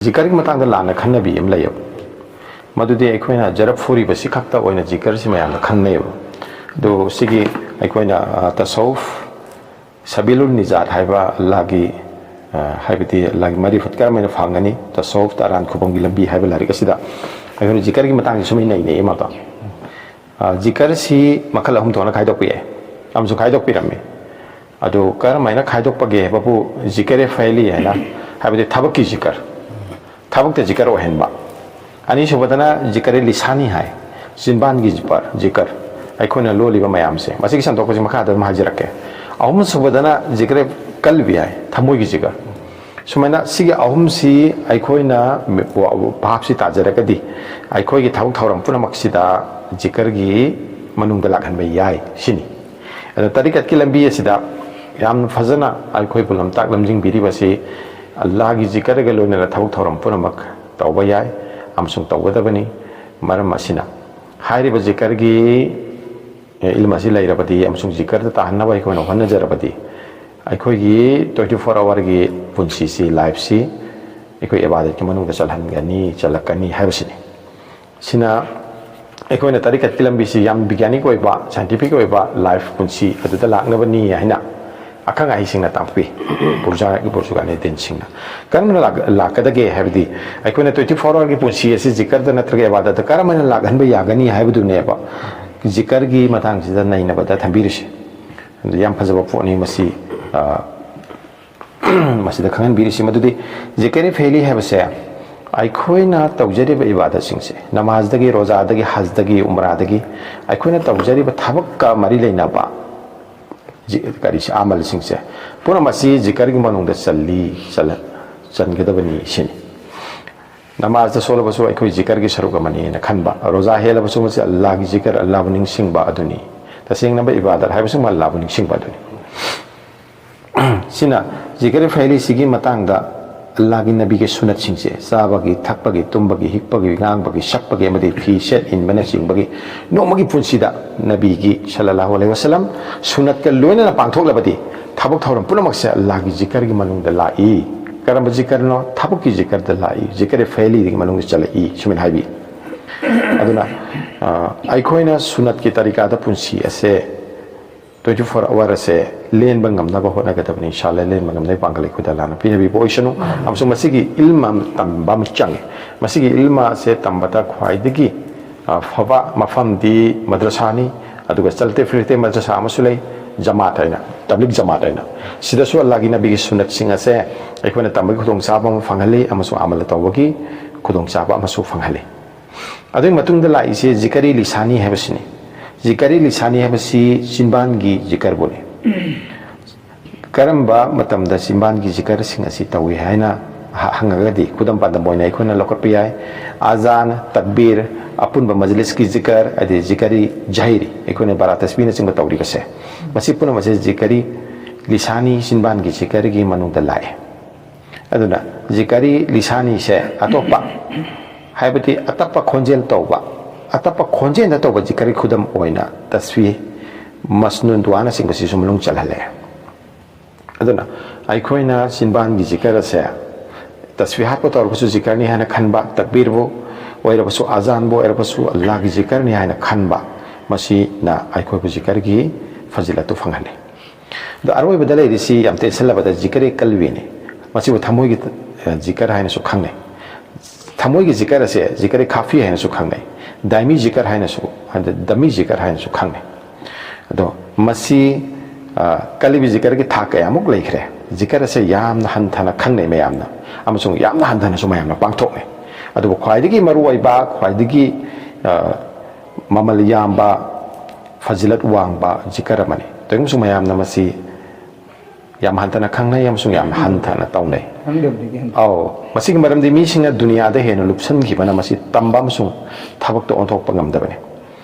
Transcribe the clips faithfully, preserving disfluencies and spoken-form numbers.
ꯖꯤꯀꯔꯒꯤ ꯃꯇꯥꯡꯗ ꯂꯥꯟꯅ ꯈꯟꯅꯕꯤ ꯑꯃ ꯂꯩꯌꯦꯕ꯫ ꯃꯗꯨꯗꯤ ꯑꯩꯈꯣꯏꯅ ꯖꯔꯕ ꯐꯨꯔꯤꯕꯁꯤ ꯈꯛꯇ ꯑꯣꯏꯅ ꯖꯤꯀꯔꯁꯤ ꯃꯌꯥꯝꯅ ꯈꯪꯅꯩꯌꯦꯕ꯫ ꯑꯗꯨ ꯁꯤꯒꯤ ꯑꯩꯈꯣꯏꯅ, ꯑ, ꯇꯁꯧꯐ, ꯁꯕꯤꯂꯨꯟ ꯅꯤꯖꯥꯠ ꯍꯥꯏꯕ ꯑꯜꯂꯥꯍꯒꯤ, ꯑ, ꯍꯥꯏꯕꯗꯤ ꯑꯜꯂꯥꯍꯒꯤ ꯃꯥꯔꯤꯐꯠ ꯀꯔꯝꯍꯥꯏꯅ ꯐꯪꯒꯅꯤ, ꯇꯁꯧꯐꯇ ꯑꯔꯥꯟ ꯈꯨꯕꯝꯒꯤ ꯂꯝꯕꯤ ꯍꯥꯏꯕ ꯂꯥꯏꯔꯤꯛ ꯑꯁꯤꯗ ꯑꯩꯈꯣꯏꯅ ꯖꯤꯀꯔꯒꯤ ꯃꯇꯥꯡꯁꯤ ꯁꯨꯝ ꯅꯩꯅꯩꯌꯦ ꯃꯥꯗꯣ꯫ ꯑ, ꯖꯤꯀꯔꯁꯤ ꯃꯈꯜ ꯑꯍꯨꯝ ꯊꯣꯛꯅ ꯈꯥꯏꯗꯣꯛꯄ ꯌꯥꯏ, ꯑꯃꯁꯨ ꯈꯥꯏꯗꯣꯛꯄꯤꯔꯝꯃꯤ꯫ ꯑꯗꯨ ꯀꯔꯝꯍꯥꯏꯅ ꯈꯥꯏꯗꯣꯛꯄꯒꯦ ꯍꯥꯏꯕꯕꯨ, ꯖꯤꯀꯔꯦ ꯐꯦꯂꯤ ꯍꯥꯏꯅ, ꯍꯥꯏꯕꯗꯤ ꯊꯕꯛꯀꯤ ꯖꯤꯀꯔ, ꯊꯕꯛꯇ ꯖꯤꯀꯔ ꯑꯣꯏꯍꯟꯕ꯫ ꯑꯅꯤꯁꯨꯕꯗꯅ ꯖꯤꯀꯔꯦ ꯂꯤꯁꯥꯅꯤ ꯍꯥꯏ, ꯆꯤꯟꯕꯥꯟꯒꯤ ꯖꯤꯄꯔ, ꯖꯤꯀꯔ, ꯑꯩꯈꯣꯏꯅ ꯂꯣꯜꯂꯤꯕ ꯃꯌꯥꯝꯁꯦ꯫ ꯃꯁꯤꯒꯤ ꯁꯟꯗꯣꯛꯄꯁꯤ ꯃꯈꯥꯗ ꯑꯗꯨꯝ ꯍꯥꯏꯖꯔꯛꯀꯦ꯫ ꯑꯍꯨꯝꯁꯨꯕꯗꯅ ꯖꯤꯀꯔꯦ ꯀꯜꯕꯤ ꯍꯥꯏ, ꯊꯃꯣꯏꯒꯤ ꯖꯤꯀꯔ꯫ ꯁꯨꯃꯥꯏꯅ ꯁꯤꯒꯤ ꯑꯍꯨꯝꯁꯤ ꯑꯩꯈꯣꯏꯅ ꯚꯥꯞꯁꯤ ꯇꯥꯖꯔꯒꯗꯤ, ꯑꯩꯈꯣꯏꯒꯤ ꯊꯕꯛ ꯊꯧꯔꯝ ꯄꯨꯝꯅꯃꯛꯁꯤꯗ ꯖꯤꯀꯔꯒꯤ ꯃꯅꯨꯡꯗ ꯂꯥꯛꯍꯟꯕ ꯌꯥꯏ ꯁꯤꯅꯤ꯫ ꯑꯗꯣ ꯇꯔꯤꯀꯠꯀꯤ ꯂꯝꯕꯤ ꯑꯁꯤꯗ ꯌꯥꯝꯅ ꯐꯖꯅ ꯑꯩꯈꯣꯏꯕꯨ ꯂꯝꯇꯥꯛ ꯂꯝꯖꯤꯡꯕꯤꯔꯤꯕꯁꯤ, ꯑꯜꯂꯥꯍꯒꯤ ꯖꯤꯀꯔꯒ ꯂꯣꯏꯅꯅ ꯊꯕꯛ ꯊꯧꯔꯝ ꯄꯨꯝꯅꯃꯛ ꯇꯧꯕ ꯌꯥꯏ ꯑꯃꯁꯨꯡ ꯇꯧꯒꯗꯕꯅꯤ꯫ ꯃꯔꯝ ꯑꯁꯤꯅ, ꯍꯥꯏꯔꯤꯕ ꯖꯤꯀꯔꯒꯤ, ꯑꯦ, ꯏꯜꯝ ꯑꯁꯤ ꯂꯩꯔꯕꯗꯤ ꯑꯃꯁꯨꯡ ꯖꯤꯀꯔꯗ ꯇꯥꯍꯟꯅꯕ ꯑꯩꯈꯣꯏꯅ ꯍꯣꯠꯅꯖꯔꯕꯗꯤ, ꯑꯩꯈꯣꯏꯒꯤ twenty four hourꯒꯤ ꯄꯨꯟꯁꯤꯁꯤ, ꯂꯥꯏꯐꯁꯤ ꯑꯩꯈꯣꯏ ꯏꯕꯥꯗꯠꯀꯤ ꯃꯅꯨꯡꯗ ꯆꯜꯍꯟꯒꯅꯤ, ꯆꯜꯂꯛꯀꯅꯤ ꯍꯥꯏꯕꯁꯤꯅꯤ꯫ ꯁꯤꯅ ꯑꯩꯈꯣꯏꯅ ꯇꯔꯤꯀꯠꯀꯤ ꯂꯝꯕꯤꯁꯤ ꯌꯥꯝ ꯕꯤꯒ꯭ꯌꯥꯅꯤꯛ ꯑꯣꯏꯕ, ꯁꯥꯏꯟꯇꯤꯐꯤꯛ ꯑꯣꯏꯕ ꯂꯥꯏꯐ ꯄꯨꯟꯁꯤ ꯑꯗꯨꯗ ꯂꯥꯛꯅꯕꯅꯤ ꯍꯥꯏꯅ ꯑꯈꯪ ꯑꯍꯩꯁꯤꯡꯅ ꯇꯥꯛꯄꯤ꯫ ꯄꯨꯔꯖꯥ-, ꯄꯨꯔꯖꯨꯒꯥꯅꯤ ꯗꯤꯟꯁꯤꯡꯅ꯫ ꯀꯔꯝꯅ ꯂꯥꯛ-, ꯂꯥꯛꯀꯗꯒꯦ ꯍꯥꯏꯕꯗꯤ, ꯑꯩꯈꯣꯏꯅ twenty four hourꯒꯤ ꯄꯨꯟꯁꯤ ꯑꯁꯤ ꯖꯤꯀꯔꯗ ꯅꯠꯇ꯭ꯔꯒ ꯏꯕꯥꯗꯠꯇ ꯀꯔꯝꯍꯥꯏꯅ ꯂꯥꯛꯍꯟꯕ ꯌꯥꯒꯅꯤ ꯍꯥꯏꯕꯗꯨꯅꯦꯕ ꯖꯤꯀꯔꯒꯤ ꯃꯇꯥꯡꯁꯤꯗ ꯅꯩꯅꯕꯗ ꯊꯝꯕꯤꯔꯤꯁꯤ꯫ ꯑꯗꯨ ꯌꯥꯝ ꯐꯖꯕ ꯄꯣꯠꯅꯤ ꯃꯁꯤ, ꯑ, ꯃꯁꯤꯗ ꯈꯪꯍꯟꯕꯤꯔꯤꯁꯤ꯫ ꯃꯗꯨꯗꯤ ꯖꯤꯀꯔꯦ ꯐꯦꯂꯤ ꯍꯥꯏꯕꯁꯦ ꯑꯩꯈꯣꯏꯅ ꯇꯧꯖꯔꯤꯕ ꯏꯕꯥꯗꯠꯁꯤꯡꯁꯦ, ꯅꯃꯥꯖꯗꯒꯤ, ꯔꯣꯖꯥꯗꯒꯤ, ꯍꯖꯗꯒꯤ, ꯎꯝꯔꯥꯗꯒꯤ, ꯑꯩꯈꯣꯏꯅ ꯇꯧꯖꯔꯤꯕ ꯊꯕꯛꯀ ꯃꯔꯤ ꯂꯩꯅꯕ ꯖꯤ-, ꯀꯔꯤꯁꯦ, ꯑꯃꯜꯁꯤꯡꯁꯦ ꯄꯨꯝꯅꯃꯛ ꯑꯁꯤ ꯖꯤꯀꯔꯒꯤ ꯃꯅꯨꯡꯗ ꯆꯜꯂꯤ, ꯆꯜꯂ-, ꯆꯟꯒꯗꯕꯅꯤ ꯁꯤꯅꯤ꯫ ꯅꯃꯥꯖꯇ ꯁꯣꯜꯂꯕꯁꯨ ꯑꯩꯈꯣꯏ ꯖꯤꯀꯔꯒꯤ ꯁꯔꯨꯛ ꯑꯃꯅꯤꯅ ꯈꯟꯕ, ꯔꯣꯖꯥ ꯍꯦꯜꯂꯕꯁꯨ ꯃꯁꯤ ꯑꯜꯂꯥꯍꯒꯤ ꯖꯤꯀꯔ, ꯑꯜꯂꯥꯍꯕꯨ ꯅꯤꯡꯁꯤꯡꯕ ꯑꯗꯨꯅꯤ꯫ ꯇꯁꯦꯡꯅꯕ ꯏꯕꯥꯗꯠ ꯍꯥꯏꯕꯁꯤꯃ ꯑꯜꯂꯥꯍꯕꯨ ꯅꯤꯡꯁꯤꯡꯕ ꯑꯗꯨꯅꯤ꯫ ꯁꯤꯅ ꯖꯤꯀꯔ ꯐꯦꯂꯤꯁꯤꯒꯤ ꯃꯇꯥꯡꯗ ꯑꯜꯂꯥꯍꯒꯤ ꯅꯕꯤꯒꯤ ꯁꯨꯅꯠꯁꯤꯡꯁꯦ, ꯆꯥꯕꯒꯤ, ꯊꯛꯄꯒꯤ, ꯇꯨꯝꯕꯒꯤ, ꯍꯤꯞꯄꯒꯤ, ꯉꯥꯡꯕꯒꯤ, ꯁꯛꯄꯒꯤ, ꯑꯃꯗꯤ ꯐꯤ ꯁꯦꯠ ꯏꯟꯕꯅꯆꯤꯡꯕꯒꯤ ꯅꯣꯡꯃꯒꯤ ꯄꯨꯟꯁꯤꯗ ꯅꯕꯤꯒꯤ ꯁꯜꯂꯜꯂꯥꯍꯨ ꯑꯂꯩꯍꯤ ꯋꯁꯜꯂꯝ ꯁꯨꯅꯠꯀ ꯂꯣꯏꯅꯅ ꯄꯥꯡꯊꯣꯛꯂꯕꯗꯤ, ꯊꯕꯛ ꯊꯧꯔꯝ ꯄꯨꯝꯅꯃꯛꯁꯦ ꯑꯜꯂꯥꯍꯒꯤ ꯖꯤꯀꯔꯒꯤ ꯃꯅꯨꯡꯗ ꯂꯥꯛꯏ꯫ ꯀꯔꯝꯕ ꯖꯤꯀꯔꯅꯣ? ꯊꯕꯛꯀꯤ ꯖꯤꯀꯔꯗ ꯂꯥꯛꯏ, ꯖꯤꯀꯔ ꯐꯦꯂꯤꯗꯒꯤ ꯃꯅꯨꯡꯗ ꯆꯜꯂꯛꯏ, ꯁꯨꯃꯥꯏꯅ ꯍꯥꯏꯕꯤ꯫ ꯑꯗꯨꯅ ꯑ, ꯑꯩꯈꯣꯏꯅ ꯁꯨꯅꯠꯀꯤ ꯇꯔꯤꯀꯥꯗ ꯄꯨꯟꯁꯤ ꯑꯁꯦ twenty four hour ꯑꯁꯦ ꯂꯦꯟꯕ ꯉꯝꯅꯕ ꯍꯣꯠꯅꯒꯗꯕꯅꯤ꯫ ꯏꯟꯁꯥꯜꯂꯥ ꯂꯦꯟꯕ ꯉꯝꯅꯕ ꯄꯥꯡꯒꯜ ꯑꯩꯈꯣꯏꯗ ꯑꯜꯂꯥꯅ ꯄꯤꯅꯕꯤꯕ ꯑꯣꯏꯁꯅꯨ꯫ ꯑꯃꯁꯨꯡ ꯃꯁꯤꯒꯤ ꯏꯜꯃ ꯑꯃ ꯇꯝꯕ ꯑꯃ ꯆꯪꯉꯤ꯫ ꯃꯁꯤꯒꯤ ꯏꯜꯃ ꯑꯁꯦ ꯇꯝꯕꯗ ꯈ꯭ꯋꯥꯏꯗꯒꯤ ꯑ, ꯐꯕ ꯃꯐꯝꯗꯤ ꯃꯗ꯭ꯔꯁꯥꯅꯤ꯫ ꯑꯗꯨꯒ ꯆꯜꯇꯦ ꯐꯤꯔꯇꯦ ꯃꯗ꯭ꯔꯁꯥ ꯑꯃꯁꯨ ꯂꯩ, ꯖꯃꯥꯠ ꯍꯥꯏꯅ, ꯇꯕ꯭ꯂꯤꯛ ꯖꯃꯥꯠ ꯍꯥꯏꯅ꯫ ꯁꯤꯗꯁꯨ ꯑꯜꯂꯥꯒꯤ ꯅꯕꯤꯒꯤ ꯁꯨꯅꯠꯁꯤꯡ ꯑꯁꯦ ꯑꯩꯈꯣꯏꯅ ꯇꯝꯕꯒꯤ ꯈꯨꯗꯣꯡꯆꯥꯕ ꯑꯃ ꯐꯪꯍꯜꯂꯤ ꯑꯃꯁꯨꯡ ꯑꯃꯜ ꯇꯧꯕꯒꯤ ꯈꯨꯗꯣꯡꯆꯥꯕ ꯑꯃꯁꯨ ꯐꯪꯍꯜꯂꯤ꯫ ꯑꯗꯨꯒꯤ ꯃꯇꯨꯡꯗ ꯂꯥꯛꯏꯁꯦ ꯖꯤꯀꯔꯤ ꯂꯤꯁꯥꯅꯤ ꯍꯥꯏꯕꯁꯤꯅꯤ꯫ ꯖꯤꯀꯔꯤ ꯂꯤꯁꯥꯅꯤ ꯍꯥꯏꯕꯁꯤ ꯆꯤꯟꯕꯥꯟꯒꯤ ꯖꯤꯀꯔꯕꯨꯅꯤ꯫ ꯀꯔꯝꯕ ꯃꯇꯝꯗ ꯆꯤꯟꯕꯥꯟꯒꯤ ꯖꯤꯀꯔꯁꯤꯡ ꯑꯁꯤ ꯇꯧꯏ ꯍꯥꯏꯅ ꯍ-, ꯍꯪꯉꯒꯗꯤ, ꯈꯨꯗꯝ ꯄꯥꯟꯗꯝ ꯑꯣꯏꯅ ꯑꯩꯈꯣꯏꯅ ꯂꯧꯈꯠꯄ ꯌꯥꯏ꯫ ꯑꯖꯥꯟ, ꯇꯛꯕꯤꯔ, ꯑꯄꯨꯟꯕ ꯃꯖꯂꯤꯁꯀꯤ ꯖꯤꯀꯔ, ꯑꯗꯩ ꯖꯤꯀꯔꯤ ꯖꯍꯤꯔꯤ, ꯑꯩꯈꯣꯏꯅ ꯕꯥꯔꯥ ꯇꯁꯕꯤꯍꯅꯆꯤꯡꯕ ꯇꯧꯔꯤꯕꯁꯦ, ꯃꯁꯤ ꯄꯨꯝꯅꯃꯛꯁꯦ ꯖꯤꯀꯔꯤ ꯂꯤꯁꯥꯅꯤ, ꯆꯤꯟꯕꯥꯟꯒꯤ ꯖꯤꯀꯔꯒꯤ ꯃꯅꯨꯡꯗ ꯂꯥꯛꯑꯦ꯫ ꯑꯗꯨꯅ ꯖꯤꯀꯔꯤ ꯂꯤꯁꯥꯅꯤꯁꯦ ꯑꯇꯣꯞꯄ, ꯍꯥꯏꯕꯗꯤ ꯑꯇꯞꯄ ꯈꯣꯟꯖꯦꯜ ꯇꯧꯕ, ꯑꯇꯞꯄ ꯈꯣꯟꯖꯦꯜꯗ ꯇꯧꯕ ꯖꯤꯀꯔꯒꯤ ꯈꯨꯗꯝ ꯑꯣꯏꯅ ꯇꯁꯕꯤꯍ, ꯃꯁꯅꯨꯟ, ꯗꯨꯋꯥꯅꯆꯤꯡꯕꯁꯤꯁꯨ ꯃꯅꯨꯡ ꯆꯜꯍꯜꯂꯦ꯫ ꯑꯗꯨꯅ ꯑꯩꯈꯣꯏꯅ ꯆꯤꯟꯕꯥꯟꯒꯤ ꯖꯤꯀꯔ ꯑꯁꯦ ꯇꯁꯕꯤꯍꯥꯠꯄꯨ ꯇꯧꯔꯕꯁꯨ ꯖꯤꯀꯔꯅꯤ ꯍꯥꯏꯅ ꯈꯟꯕ, ꯇꯛꯕꯤꯔꯕꯨ ꯑꯣꯏꯔꯕꯁꯨ, ꯑꯖꯥꯟꯕꯨ ꯑꯣꯏꯔꯕꯁꯨ ꯑꯜꯂꯥꯍꯒꯤ ꯖꯤꯀꯔꯅꯤ ꯍꯥꯏꯅ ꯈꯟꯕ, ꯃꯁꯤꯅ ꯑꯩꯈꯣꯏꯕꯨ ꯖꯤꯀꯔꯒꯤ ꯐꯖꯤꯂꯠꯇꯨ ꯐꯪꯍꯜꯂꯤ꯫ ꯑꯗꯣ ꯑꯔꯣꯏꯕꯗ ꯂꯩꯔꯤꯁꯤ ꯌꯥꯝ ꯇꯦꯟꯁꯤꯜꯂꯕꯗ ꯖꯤꯀꯔꯦ ꯀꯜꯕꯤꯅꯤ꯫ ꯃꯁꯤꯕꯨ ꯊꯃꯣꯏꯒꯤ, ꯑ, ꯖꯤꯀꯔ ꯍꯥꯏꯅꯁꯨ ꯈꯪꯅꯩ꯫ ꯊꯃꯣꯏꯒꯤ ꯖꯤꯀꯔ ꯑꯁꯦ ꯖꯤꯀꯔꯦ ꯈꯥꯐꯤ ꯍꯥꯏꯅꯁꯨ ꯈꯪꯅꯩ, ꯗꯥꯏꯃꯤ ꯖꯤꯀꯔ ꯍꯥꯏꯅꯁꯨ, ꯑꯗ ꯗꯃꯤ ꯖꯤꯀꯔ ꯍꯥꯏꯅꯁꯨ ꯈꯪꯅꯩ꯫ ꯑꯗꯣ ꯃꯁꯤ, ꯑ, ꯀꯜꯕꯤ ꯖꯤꯀꯔꯒꯤ ꯊꯥꯛ ꯀꯌꯥꯃꯨꯛ ꯂꯩꯈ꯭ꯔꯦ꯫ ꯖꯤꯀꯔ ꯑꯁꯦ ꯌꯥꯝꯅ ꯍꯟꯊꯅ ꯈꯪꯅꯩ ꯃꯌꯥꯝꯅ, ꯑꯃꯁꯨꯡ ꯌꯥꯝꯅ ꯍꯟꯊꯅꯁꯨ ꯃꯌꯥꯝꯅ ꯄꯥꯡꯊꯣꯛꯅꯩ꯫ ꯑꯗꯨꯕꯨ ꯈ꯭ꯋꯥꯏꯗꯒꯤ ꯃꯔꯨꯑꯣꯏꯕ, ꯈ꯭ꯋꯥꯏꯗꯒꯤ, ꯑ, ꯃꯃꯜ ꯌꯥꯝꯕ, ꯐꯖꯤꯂꯠ ꯋꯥꯡꯕ ꯖꯤꯀꯔ ꯑꯃꯅꯤ꯫ ꯀꯔꯤꯒꯨꯝꯕꯁꯨ ꯃꯌꯥꯝꯅ ꯃꯁꯤ ꯌꯥꯝ ꯍꯟꯊꯅ ꯈꯪꯅꯩ ꯑꯃꯁꯨꯡ ꯌꯥꯝ ꯍꯟꯊꯅ ꯇꯧꯅꯩ꯫ ꯈꯪꯗꯕꯗꯒꯤ ꯍꯟꯊ- ꯑꯧ, ꯃꯁꯤꯒꯤ ꯃꯔꯝꯗꯤ ꯃꯤꯁꯤꯡꯅ ꯗꯨꯅꯤꯌꯥꯗ ꯍꯦꯟꯅ ꯂꯨꯞꯁꯟꯈꯤꯕꯅ ꯃꯁꯤ ꯇꯝꯕ ꯑꯃꯁꯨꯡ ꯊꯕꯛꯇ ꯑꯣꯟꯊꯣꯛꯄ ꯉꯝꯗꯕꯅꯤ꯫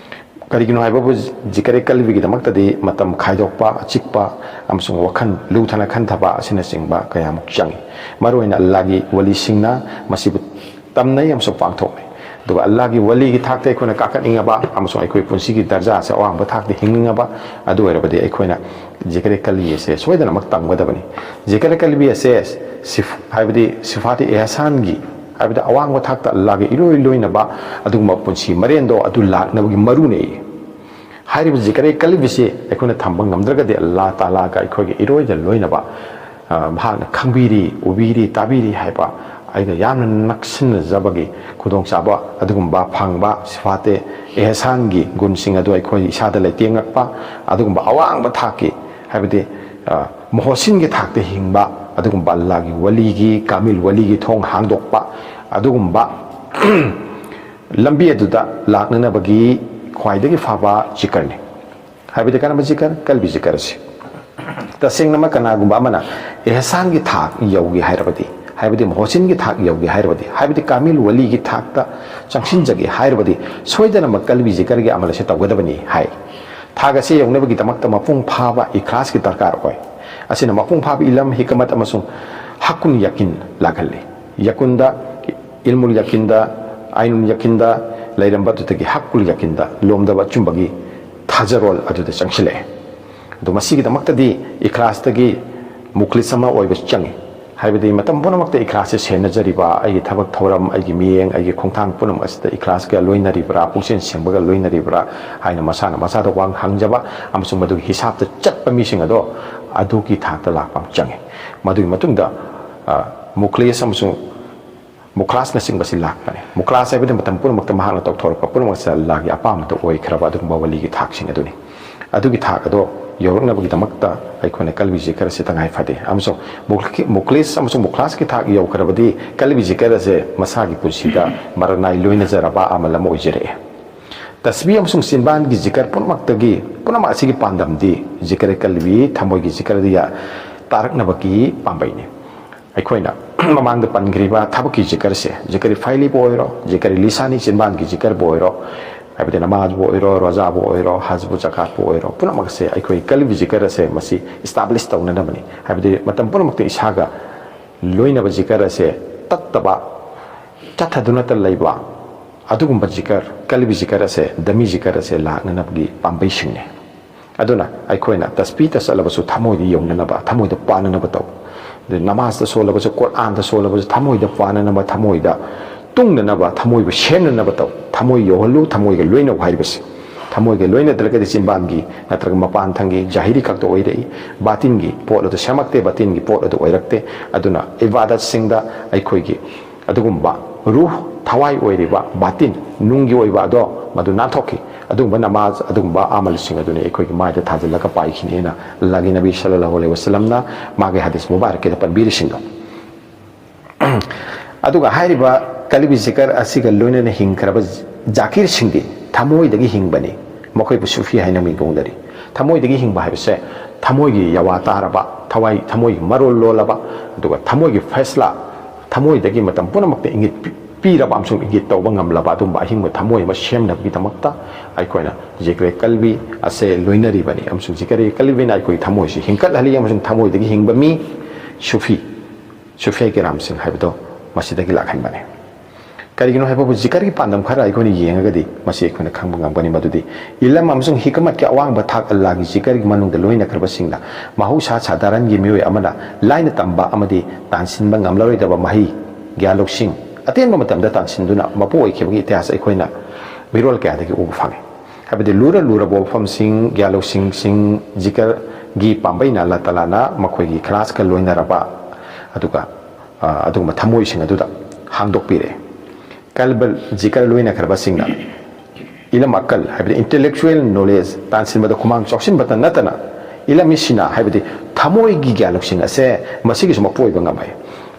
ꯀꯔꯤꯒꯤꯅꯣ ꯍꯥꯏꯕꯕꯨ, ꯖꯤꯀꯔꯦ ꯀꯜꯕꯤꯒꯤꯗꯃꯛꯇꯗꯤ ꯃꯇꯝ ꯈꯥꯏꯗꯣꯛꯄ, ꯑꯆꯤꯛꯄ, ꯑꯃꯁꯨꯡ ꯋꯥꯈꯜ ꯂꯨꯊꯅ ꯈꯟꯊꯕ ꯑꯁꯤꯅꯆꯤꯡꯕ ꯀꯌꯥꯃꯨꯛ ꯆꯪꯏ꯫ ꯃꯔꯨꯑꯣꯏꯅ ꯑꯜꯂꯥꯍꯒꯤ ꯋꯥꯂꯤꯁꯤꯡꯅ ꯃꯁꯤꯕꯨ ꯇꯝꯅꯩ ꯑꯃꯁꯨꯡ ꯄꯥꯡꯊꯣꯛꯅꯩ꯫ ꯑꯗꯨꯒ ꯑꯜꯂꯥꯍꯒꯤ ꯋꯥꯂꯤꯒꯤ ꯊꯥꯛꯇ ꯑꯩꯈꯣꯏꯅ ꯀꯥꯈꯠꯅꯤꯡꯉꯕ ꯑꯃꯁꯨꯡ ꯑꯩꯈꯣꯏ ꯄꯨꯟꯁꯤꯒꯤ ꯗꯔꯖꯥ ꯑꯁꯦ ꯑꯋꯥꯡꯕ ꯊꯥꯛꯇ ꯍꯤꯡꯅꯤꯡꯉꯕ, ꯑꯗꯨ ꯑꯣꯏꯔꯕꯗꯤ ꯑꯩꯈꯣꯏꯅ ꯖꯤꯀꯔꯦ ꯀꯜꯕꯤ ꯑꯁꯦ ꯁꯣꯏꯗꯅꯃꯛ ꯇꯝꯒꯗꯕꯅꯤ꯫ ꯖꯤꯀꯔꯦ ꯀꯜꯕꯤ ꯑꯁꯦ ꯁꯤꯐ-, ꯍꯥꯏꯕꯗꯤ ꯁꯤꯐꯥꯇꯤ ꯑꯦꯍꯁꯥꯟꯒꯤ, ꯍꯥꯏꯕꯗꯤ ꯑꯋꯥꯡꯕ ꯊꯥꯛꯇ ꯑꯜꯂꯥꯒ ꯏꯔꯣꯏ ꯂꯣꯏꯅꯕ ꯑꯗꯨꯒꯨꯝꯕ ꯄꯨꯟꯁꯤ ꯃꯔꯦꯟꯗꯣ ꯑꯗꯨ ꯂꯥꯛꯅꯕꯒꯤ ꯃꯔꯨꯅꯦ꯫ ꯍꯥꯏꯔꯤꯕ ꯖꯤꯀꯔꯦ ꯀꯜꯕꯤꯁꯤ ꯑꯩꯈꯣꯏꯅ ꯊꯝꯕ ꯉꯝꯗ꯭ꯔꯒꯗꯤ ꯑꯜꯂꯥ ꯇꯥꯂꯥꯒ ꯑꯩꯈꯣꯏꯒꯤ ꯏꯔꯣꯏꯗ ꯂꯣꯏꯅꯕ, ꯑ, ꯃꯍꯥꯛꯅ ꯈꯪꯕꯤꯔꯤ, ꯎꯕꯤꯔꯤ, ꯇꯥꯕꯤꯔꯤ ꯍꯥꯏꯕ ꯑꯩꯒ ꯌꯥꯝꯅ ꯅꯛꯁꯤꯟꯅꯖꯕꯒꯤ ꯈꯨꯗꯣꯡꯆꯥꯕ ꯑꯗꯨꯒꯨꯝꯕ ꯐꯪꯕ, ꯁꯤꯐꯥꯇꯦ ꯑꯦꯍꯁꯥꯟꯒꯤ ꯒꯨꯟꯁꯤꯡ ꯑꯗꯨ ꯑꯩꯈꯣꯏ ꯏꯁꯥꯗ ꯂꯩꯇꯦꯡꯉꯛꯄ, ꯑꯗꯨꯒꯨꯝꯕ ꯑꯋꯥꯡꯕ ꯊꯥꯛꯀꯤ, ꯍꯥꯏꯕꯗꯤ, ꯑ, ꯃꯣꯍꯣꯁꯤꯟꯒꯤ ꯊꯥꯛꯇ ꯍꯤꯡꯕ ꯑꯗꯨꯒꯨꯝꯕ ꯑꯜꯂꯥꯒꯤ ꯋꯥꯂꯤꯒꯤ, ꯀꯥꯃꯤꯜ ꯋꯥꯂꯤꯒꯤ ꯊꯣꯡ ꯍꯥꯡꯗꯣꯛꯄ ꯑꯗꯨꯒꯨꯝꯕ ꯂꯝꯕꯤ ꯑꯗꯨꯗ ꯂꯥꯛꯅꯅꯕꯒꯤ ꯈ꯭ꯋꯥꯏꯗꯒꯤ ꯐꯕ ꯖꯤꯀꯔꯅꯤ꯫ ꯍꯥꯏꯕꯗꯤ ꯀꯔꯝꯕ ꯖꯤꯀꯔ? ꯀꯜꯕꯤ ꯖꯤꯀꯔ ꯑꯁꯤ꯫ ꯇꯁꯦꯡꯅꯃꯛ ꯀꯅꯥꯒꯨꯝꯕ ꯑꯃꯅ ꯑꯦꯍꯁꯥꯟꯒꯤ ꯊꯥꯛ ꯌꯧꯒꯦ ꯍꯥꯏꯔꯕꯗꯤ, ꯍꯥꯏꯕꯗꯤ ꯃꯣꯍꯣꯁꯤꯟꯒꯤ ꯊꯥꯛ ꯌꯧꯒꯦ ꯍꯥꯏꯔꯕꯗꯤ, ꯍꯥꯏꯕꯗꯤ ꯀꯥꯃꯤꯜ ꯋꯥꯂꯤꯒꯤ ꯊꯥꯛꯇ ꯆꯪꯁꯤꯟꯖꯒꯦ ꯍꯥꯏꯔꯕꯗꯤ, ꯁꯣꯏꯗꯅꯃꯛ ꯀꯜꯕꯤ ꯖꯤꯀꯔꯒꯤ ꯑꯃꯜ ꯑꯁꯤ ꯇꯧꯒꯗꯕꯅꯤ ꯍꯥꯏ꯫ ꯊꯥꯛ ꯑꯁꯤ ꯌꯧꯅꯕꯒꯤꯗꯃꯛꯇ ꯃꯄꯨꯡ ꯐꯥꯕ ꯏꯈ꯭ꯂꯥꯁꯀꯤ ꯗꯔꯀꯥꯔ ꯑꯣꯏ꯫ ꯑꯁꯤꯅ ꯃꯄꯨꯡ ꯐꯥꯕ ꯏꯂꯝ, ꯍꯤꯀꯃꯠ ꯑꯃꯁꯨꯡ ꯍꯛꯀꯨꯟ ꯌꯥꯀꯤꯟ ꯂꯥꯛꯍꯜꯂꯤ꯫ ꯌꯥꯀꯨꯟꯗ, ꯏꯜꯃꯨꯜ ꯌꯥꯀꯤꯟꯗ, ꯑꯥꯏꯅꯨꯜ ꯌꯥꯀꯤꯟꯗ ꯂꯩꯔꯝꯕ ꯑꯗꯨꯗꯒꯤ ꯍꯛꯀꯨꯜ ꯌꯥꯀꯤꯟꯗ ꯂꯣꯝꯗꯕ ꯑꯆꯨꯝꯕꯒꯤ ꯊꯥꯖꯔꯣꯜ ꯑꯗꯨꯗ ꯆꯪꯁꯤꯜꯂꯛꯑꯦ꯫ ꯑꯗꯣ ꯃꯁꯤꯒꯤꯗꯃꯛꯇꯗꯤ ꯏꯈ꯭ꯂꯥꯁꯇꯒꯤ ꯃꯨꯈ꯭ꯂꯤꯁ ꯑꯃ ꯑꯣꯏꯕ ꯆꯪꯉꯤ꯫ ꯍꯥꯏꯕꯗꯤ ꯃꯇꯝ ꯄꯨꯝꯅꯃꯛꯇ ꯏꯈ꯭ꯂꯥꯁꯁꯦ ꯁꯦꯟꯅꯖꯔꯤꯕ, ꯑꯩꯒꯤ ꯊꯕꯛ ꯊꯧꯔꯝ, ꯑꯩꯒꯤ ꯃꯤꯠꯌꯦꯡ, ꯑꯩꯒꯤ ꯈꯣꯡꯊꯥꯡ ꯄꯨꯝꯅꯃꯛ ꯑꯁꯤꯗ ꯏꯈ꯭ꯂꯥꯁꯀ ꯂꯣꯏꯅꯔꯤꯕ꯭ꯔꯥ, ꯄꯨꯛꯆꯦꯜ ꯁꯦꯡꯕꯒ ꯂꯣꯏꯅꯔꯤꯕ꯭ꯔꯥ ꯍꯥꯏꯅ ꯃꯁꯥꯅ ꯃꯁꯥꯗ ꯋꯥꯍꯪ ꯍꯪꯖꯕ ꯑꯃꯁꯨꯡ ꯃꯗꯨꯒꯤ ꯍꯤꯁꯥꯞꯇ ꯆꯠꯄ ꯃꯤꯁꯤꯡ ꯑꯗꯣ ꯑꯗꯨꯒꯤ ꯊꯥꯛꯇ ꯂꯥꯛꯄ ꯑꯃ ꯆꯪꯉꯤ꯫ ꯃꯗꯨꯒꯤ ꯃꯇꯨꯡꯗ, ꯑ, ꯃꯨꯈ꯭ꯂꯤꯁ ꯑꯃꯁꯨꯡ ꯃꯨꯈ꯭ꯂꯥꯁꯅꯆꯤꯡꯕꯁꯤ ꯂꯥꯛꯄꯅꯤ꯫ ꯃꯨꯈ꯭ꯂꯥꯁ ꯍꯥꯏꯕꯗꯤ ꯃꯇꯝ ꯄꯨꯝꯅꯃꯛꯇ ꯃꯍꯥꯛꯅ ꯇꯧꯊꯣꯔꯛꯄ ꯄꯨꯝꯅꯃꯛꯁꯦ ꯑꯜꯂꯥꯍꯒꯤ ꯑꯄꯥꯝꯕꯇ ꯑꯣꯏꯈ꯭ꯔꯕ ꯑꯗꯨꯒꯨꯝꯕ ꯋꯥꯂꯤꯒꯤ ꯊꯥꯛꯁꯤꯡ ꯑꯗꯨꯅꯤ꯫ ꯑꯗꯨꯒꯤ ꯊꯥꯛ ꯑꯗꯣ ꯌꯧꯔꯛꯅꯕꯒꯤꯗꯃꯛꯇ ꯑꯩꯈꯣꯏꯅ ꯀꯜꯕꯤ ꯖꯤꯀꯔ ꯑꯁꯤ ꯇꯉꯥꯏ ꯐꯗꯦ꯫ ꯑꯃꯁꯨꯡ ꯃꯨꯈ꯭ꯂꯤ-, ꯃꯨꯈ꯭ꯂꯤꯁ ꯑꯃꯁꯨꯡ ꯃꯨꯈ꯭ꯂꯥꯁꯀꯤ ꯊꯥꯛ ꯌꯧꯈ꯭ꯔꯕꯗꯤ ꯀꯜꯕꯤ ꯖꯤꯀꯔ ꯑꯁꯦ ꯃꯁꯥꯒꯤ ꯄꯨꯟꯁꯤꯗ ꯃꯔꯅꯥꯏ ꯂꯣꯏꯅꯖꯔꯕ ꯑꯃꯜ ꯑꯃ ꯑꯣꯏꯖꯔꯛꯑꯦ꯫ ꯇꯁꯕꯤ ꯑꯃꯁꯨꯡ ꯆꯤꯟꯕꯥꯟꯒꯤ ꯖꯤꯀꯔ ꯄꯨꯝꯅꯃꯛꯇꯒꯤ, ꯄꯨꯝꯅꯃꯛ ꯑꯁꯤꯒꯤ ꯄꯥꯟꯗꯝꯗꯤ ꯖꯤꯀꯔ ꯀꯜꯕꯤ, ꯊꯃꯣꯏꯒꯤ ꯖꯤꯀꯔꯗ ꯌꯥ-, ꯇꯥꯔꯛꯅꯕꯒꯤ ꯄꯥꯝꯕꯩꯅꯤ꯫ ꯑꯩꯈꯣꯏꯅ ꯃꯃꯥꯡꯗ ꯄꯟꯈ꯭ꯔꯤꯕ ꯊꯕꯛꯀꯤ ꯖꯤꯀꯔꯁꯦ, ꯖꯤꯀꯔ ꯐꯥꯏꯂꯤꯕꯨ ꯑꯣꯏꯔꯣ, ꯖꯤꯀꯔ ꯂꯤꯁꯥꯅꯤ ꯆꯤꯟꯕꯥꯟꯒꯤ ꯖꯤꯀꯔꯕꯨ ꯑꯣꯏꯔꯣ, ꯍꯥꯏꯕꯗꯤ ꯅꯃꯥꯖꯕꯨ ꯑꯣꯏꯔꯣ, ꯔꯣꯖꯥꯕꯨ ꯑꯣꯏꯔꯣ, ꯍꯖꯕꯨ ꯖꯀꯥꯠꯄꯨ ꯑꯣꯏꯔꯣ, ꯄꯨꯝꯅꯃꯛ ꯑꯁꯦ ꯑꯩꯈꯣꯏ ꯀꯜꯕꯤ ꯖꯤꯀꯔ ꯑꯁꯦ ꯃꯁꯤ establish ꯇꯧꯅꯅꯕꯅꯤ꯫ ꯍꯥꯏꯕꯗꯤ ꯃꯇꯝ ꯄꯨꯝꯅꯃꯛꯇ ꯏꯁꯥꯒ ꯂꯣꯏꯅꯕ ꯖꯤꯀꯔ ꯑꯁꯦ ꯇꯠꯇꯕ, ꯆꯠꯊꯗꯨꯅꯇ ꯂꯩꯕ ꯑꯗꯨꯒꯨꯝꯕ ꯖꯤꯀꯔ, ꯀꯜꯕꯤ ꯖꯤꯀꯔ ꯑꯁꯦ, ꯗꯃꯤ ꯖꯤꯀꯔ ꯑꯁꯦ ꯂꯥꯛꯅꯅꯕꯒꯤ ꯄꯥꯝꯕꯩꯁꯤꯡꯅꯤ꯫ ꯑꯗꯨꯅ ꯑꯩꯈꯣꯏꯅ ꯇꯁꯕꯤꯗ ꯆꯠꯂꯕꯁꯨ ꯊꯃꯣꯏꯗ ꯌꯧꯅꯅꯕ, ꯊꯃꯣꯏꯗ ꯄꯥꯟꯅꯅꯕ ꯇꯧ꯫ ꯑꯗꯩ ꯅꯃꯥꯖꯇ ꯁꯣꯜꯂꯕꯁꯨ, ꯀꯣꯔꯥꯟꯗ ꯁꯣꯜꯂꯕꯁꯨ, ꯊꯃꯣꯏꯗ ꯄꯥꯟꯅꯅꯕ, ꯊꯃꯣꯏꯗ ꯇꯨꯡꯅꯅꯕ, ꯊꯃꯣꯏꯕꯨ ꯁꯦꯝꯅꯅꯕ ꯇꯧ꯫ ꯊꯃꯣꯏ ꯌꯧꯍꯜꯂꯨ, ꯊꯃꯣꯏꯒ ꯂꯣꯏꯅꯧ ꯍꯥꯏꯔꯤꯕꯁꯦ꯫ ꯊꯃꯣꯏꯒ ꯂꯣꯏꯅꯗ꯭ꯔꯒꯗꯤ ꯆꯤꯟꯕꯥꯟꯒꯤ ꯅꯠꯇ꯭ꯔꯒ ꯃꯄꯥꯟ ꯊꯪꯒꯤ ꯖꯥꯍꯤꯔꯤ ꯈꯛꯇ ꯑꯣꯏꯔꯛꯏ꯫ ꯕꯥꯇꯤꯟꯒꯤ ꯄꯣꯠ ꯑꯗꯨ ꯁꯦꯝꯃꯛꯇꯦ, ꯕꯥꯇꯤꯟꯒꯤ ꯄꯣꯠ ꯑꯗꯨ ꯑꯣꯏꯔꯛꯇꯦ꯫ ꯑꯗꯨꯅ ꯏꯕꯥꯗꯠꯁꯤꯡꯗ ꯑꯩꯈꯣꯏꯒꯤ ꯑꯗꯨꯒꯨꯝꯕ ꯔꯨꯍ, ꯊꯋꯥꯏ ꯑꯣꯏꯔꯤꯕ ꯕꯥꯇꯤꯟ, ꯅꯨꯡꯒꯤ ꯑꯣꯏꯕ ꯑꯗꯣ ꯃꯗꯨ ꯅꯥꯟꯊꯣꯛꯈꯤ꯫ ꯑꯗꯨꯒꯨꯝꯕ ꯅꯃꯥꯖ, ꯑꯗꯨꯒꯨꯝꯕ ꯑꯃꯜꯁꯤꯡ ꯑꯗꯨꯅꯤ ꯑꯩꯈꯣꯏꯒꯤ ꯃꯥꯏꯗ ꯊꯥꯖꯤꯜꯂꯒ ꯄꯥꯏꯈꯤꯅꯦꯅ ꯑꯜꯂꯥꯍꯒꯤ ꯅꯕꯤ ꯁꯜꯂꯜꯂꯥꯍꯨ ꯑꯂꯩꯍꯤ ꯋꯁꯜꯂꯝꯅ ꯃꯥꯒꯤ ꯍꯗꯤꯁ ꯃꯨꯕꯥꯔꯛꯀꯤꯗ ꯄꯟꯕꯤꯔꯤꯁꯤꯡꯗꯣ꯫ ꯑꯗꯨꯒ ꯍꯥꯏꯔꯤꯕ ꯀꯜꯕꯤ ꯖꯤꯀꯔ ꯑꯁꯤꯒ ꯂꯣꯏꯅꯅ ꯍꯤꯡꯈ꯭ꯔꯕ ꯖꯥꯀꯤꯔꯁꯤꯡꯗꯤ ꯊꯃꯣꯏꯗꯒꯤ ꯍꯤꯡꯕꯅꯤ꯫ ꯃꯈꯣꯏꯕꯨ ꯁꯨꯐꯤ ꯍꯥꯏꯅ ꯃꯤꯡ ꯀꯧꯅꯔꯤ꯫ ꯊꯃꯣꯏꯗꯒꯤ ꯍꯤꯡꯕ ꯍꯥꯏꯕꯁꯦ ꯊꯃꯣꯏꯒꯤ ꯌꯥꯋꯥ ꯇꯥꯔꯕ, ꯊꯋꯥꯏ, ꯊꯃꯣꯏꯒꯤ ꯃꯔꯣꯜ ꯂꯣꯜꯂꯕ, ꯑꯗꯨꯒ ꯊꯃꯣꯏꯒꯤ ꯐꯩꯁꯂꯥ, ꯊꯃꯣꯏꯗꯒꯤ ꯃꯇꯝ ꯄꯨꯝꯅꯃꯛꯇ ꯏꯪꯒꯤꯠ ꯄꯤ-, ꯄꯤꯔꯕ ꯑꯃꯁꯨꯡ ꯏꯪꯒꯤꯠ ꯇꯧꯕ ꯉꯝꯂꯕ ꯑꯗꯨꯒꯨꯝꯕ ꯑꯍꯤꯡꯕ ꯊꯃꯣꯏ ꯑꯃ ꯁꯦꯝꯅꯕꯒꯤꯗꯃꯛꯇ ꯑꯩꯈꯣꯏꯅ ꯖꯤꯀꯔꯦ ꯀꯜꯕꯤ ꯑꯁꯦ ꯂꯣꯏꯅꯔꯤꯕꯅꯤ꯫ ꯑꯃꯁꯨꯡ ꯖꯤꯀꯔꯦ ꯀꯜꯕꯤꯅ ꯑꯩꯈꯣꯏꯒꯤ ꯊꯃꯣꯏꯁꯤ ꯍꯤꯡꯀꯠꯍꯜꯂꯤ ꯑꯃꯁꯨꯡ ꯊꯃꯣꯏꯗꯒꯤ ꯍꯤꯡꯕ ꯃꯤ ꯁꯨꯐꯤ, ꯁꯨꯐꯤꯌꯥ ꯀꯤꯔꯥꯝꯁꯤꯡ ꯍꯥꯏꯕꯗꯣ ꯃꯁꯤꯗꯒꯤ ꯂꯥꯛꯍꯟꯕꯅꯤ꯫ ꯀꯔꯤꯒꯤꯅꯣ ꯍꯥꯏꯕꯕꯨ ꯖꯤꯀꯔꯒꯤ ꯄꯥꯟꯗꯝ ꯈꯔ ꯑꯩꯈꯣꯏꯅ ꯌꯦꯡꯉꯒꯗꯤ ꯃꯁꯤ ꯑꯩꯈꯣꯏꯅ ꯈꯪꯕ ꯉꯝꯒꯅꯤ꯫ ꯃꯗꯨꯗꯤ ꯏꯂꯝ ꯑꯃꯁꯨꯡ ꯍꯤꯀꯃꯠꯀꯤ ꯑꯋꯥꯡꯕ ꯊꯥꯛ ꯑꯜꯂꯥꯒꯤ ꯖꯤꯀꯔꯒꯤ ꯃꯅꯨꯡꯗ ꯂꯣꯏꯅꯈ꯭ꯔꯕꯁꯤꯡꯅ ꯃꯍꯧꯁꯥ ꯁꯥꯙꯥꯔꯟꯒꯤ ꯃꯤꯑꯣꯏ ꯑꯃꯅ ꯂꯥꯏꯅ ꯇꯝꯕ ꯑꯃꯗꯤ ꯇꯥꯟꯁꯤꯟꯕ ꯉꯝꯂꯔꯣꯏꯗꯕ ꯃꯍꯩ, ꯒ꯭ꯌꯥꯟ ꯂꯧꯁꯤꯡ ꯑꯇꯦꯟꯕ ꯃꯇꯝꯗ ꯇꯥꯟꯁꯤꯟꯗꯨꯅ ꯃꯄꯨ ꯑꯣꯏꯈꯤꯕꯒꯤ ꯏꯇꯤꯍꯥꯁ ꯑꯩꯈꯣꯏꯅ ꯃꯤꯔꯣꯜ ꯀꯌꯥꯗꯒꯤ ꯎꯕ ꯐꯪꯉꯤ꯫ ꯍꯥꯏꯕꯗꯤ ꯂꯨꯔ ꯂꯨꯔꯕ ꯋꯥꯐꯝꯁꯤꯡ, ꯒ꯭ꯌꯥꯟ ꯂꯧꯁꯤꯡꯁꯤꯡ, ꯖꯤꯀꯔꯒꯤ ꯄꯥꯝꯕꯩꯅ ꯑꯜꯂꯥ ꯇꯥꯂꯥꯅ ꯃꯈꯣꯏꯒꯤ ꯈꯂꯥꯁꯀ ꯂꯣꯏꯅꯔꯕ, ꯑꯗꯨꯒ, ꯑ, ꯑꯗꯨꯒꯨꯝꯕ ꯊꯃꯣꯏꯁꯤꯡ ꯑꯗꯨꯗ ꯍꯥꯡꯗꯣꯛꯄꯤꯔꯛꯑꯦ꯫ ꯀꯜꯕꯜ ꯖꯤꯀꯔ ꯂꯣꯏꯅꯈ꯭ꯔꯕꯁꯤꯡꯅ ꯏꯂꯝ ꯑꯀꯜ, ꯍꯥꯏꯕꯗꯤ intellectual knowledge ꯇꯥꯟꯁꯤꯟꯕꯗ ꯈꯨꯃꯥꯡ ꯆꯥꯎꯁꯤꯟꯕꯇ ꯅꯠꯇꯅ, ꯏꯂꯝ ꯏꯁꯤꯅꯥ, ꯍꯥꯏꯕꯗꯤ ꯊꯃꯣꯏꯒꯤ ꯒ꯭ꯌꯥꯟ ꯂꯧꯁꯤꯡ ꯑꯁꯦ ꯃꯁꯤꯒꯤꯁꯨ ꯃꯄꯨ ꯑꯣꯏꯕ ꯉꯝꯃꯦ꯫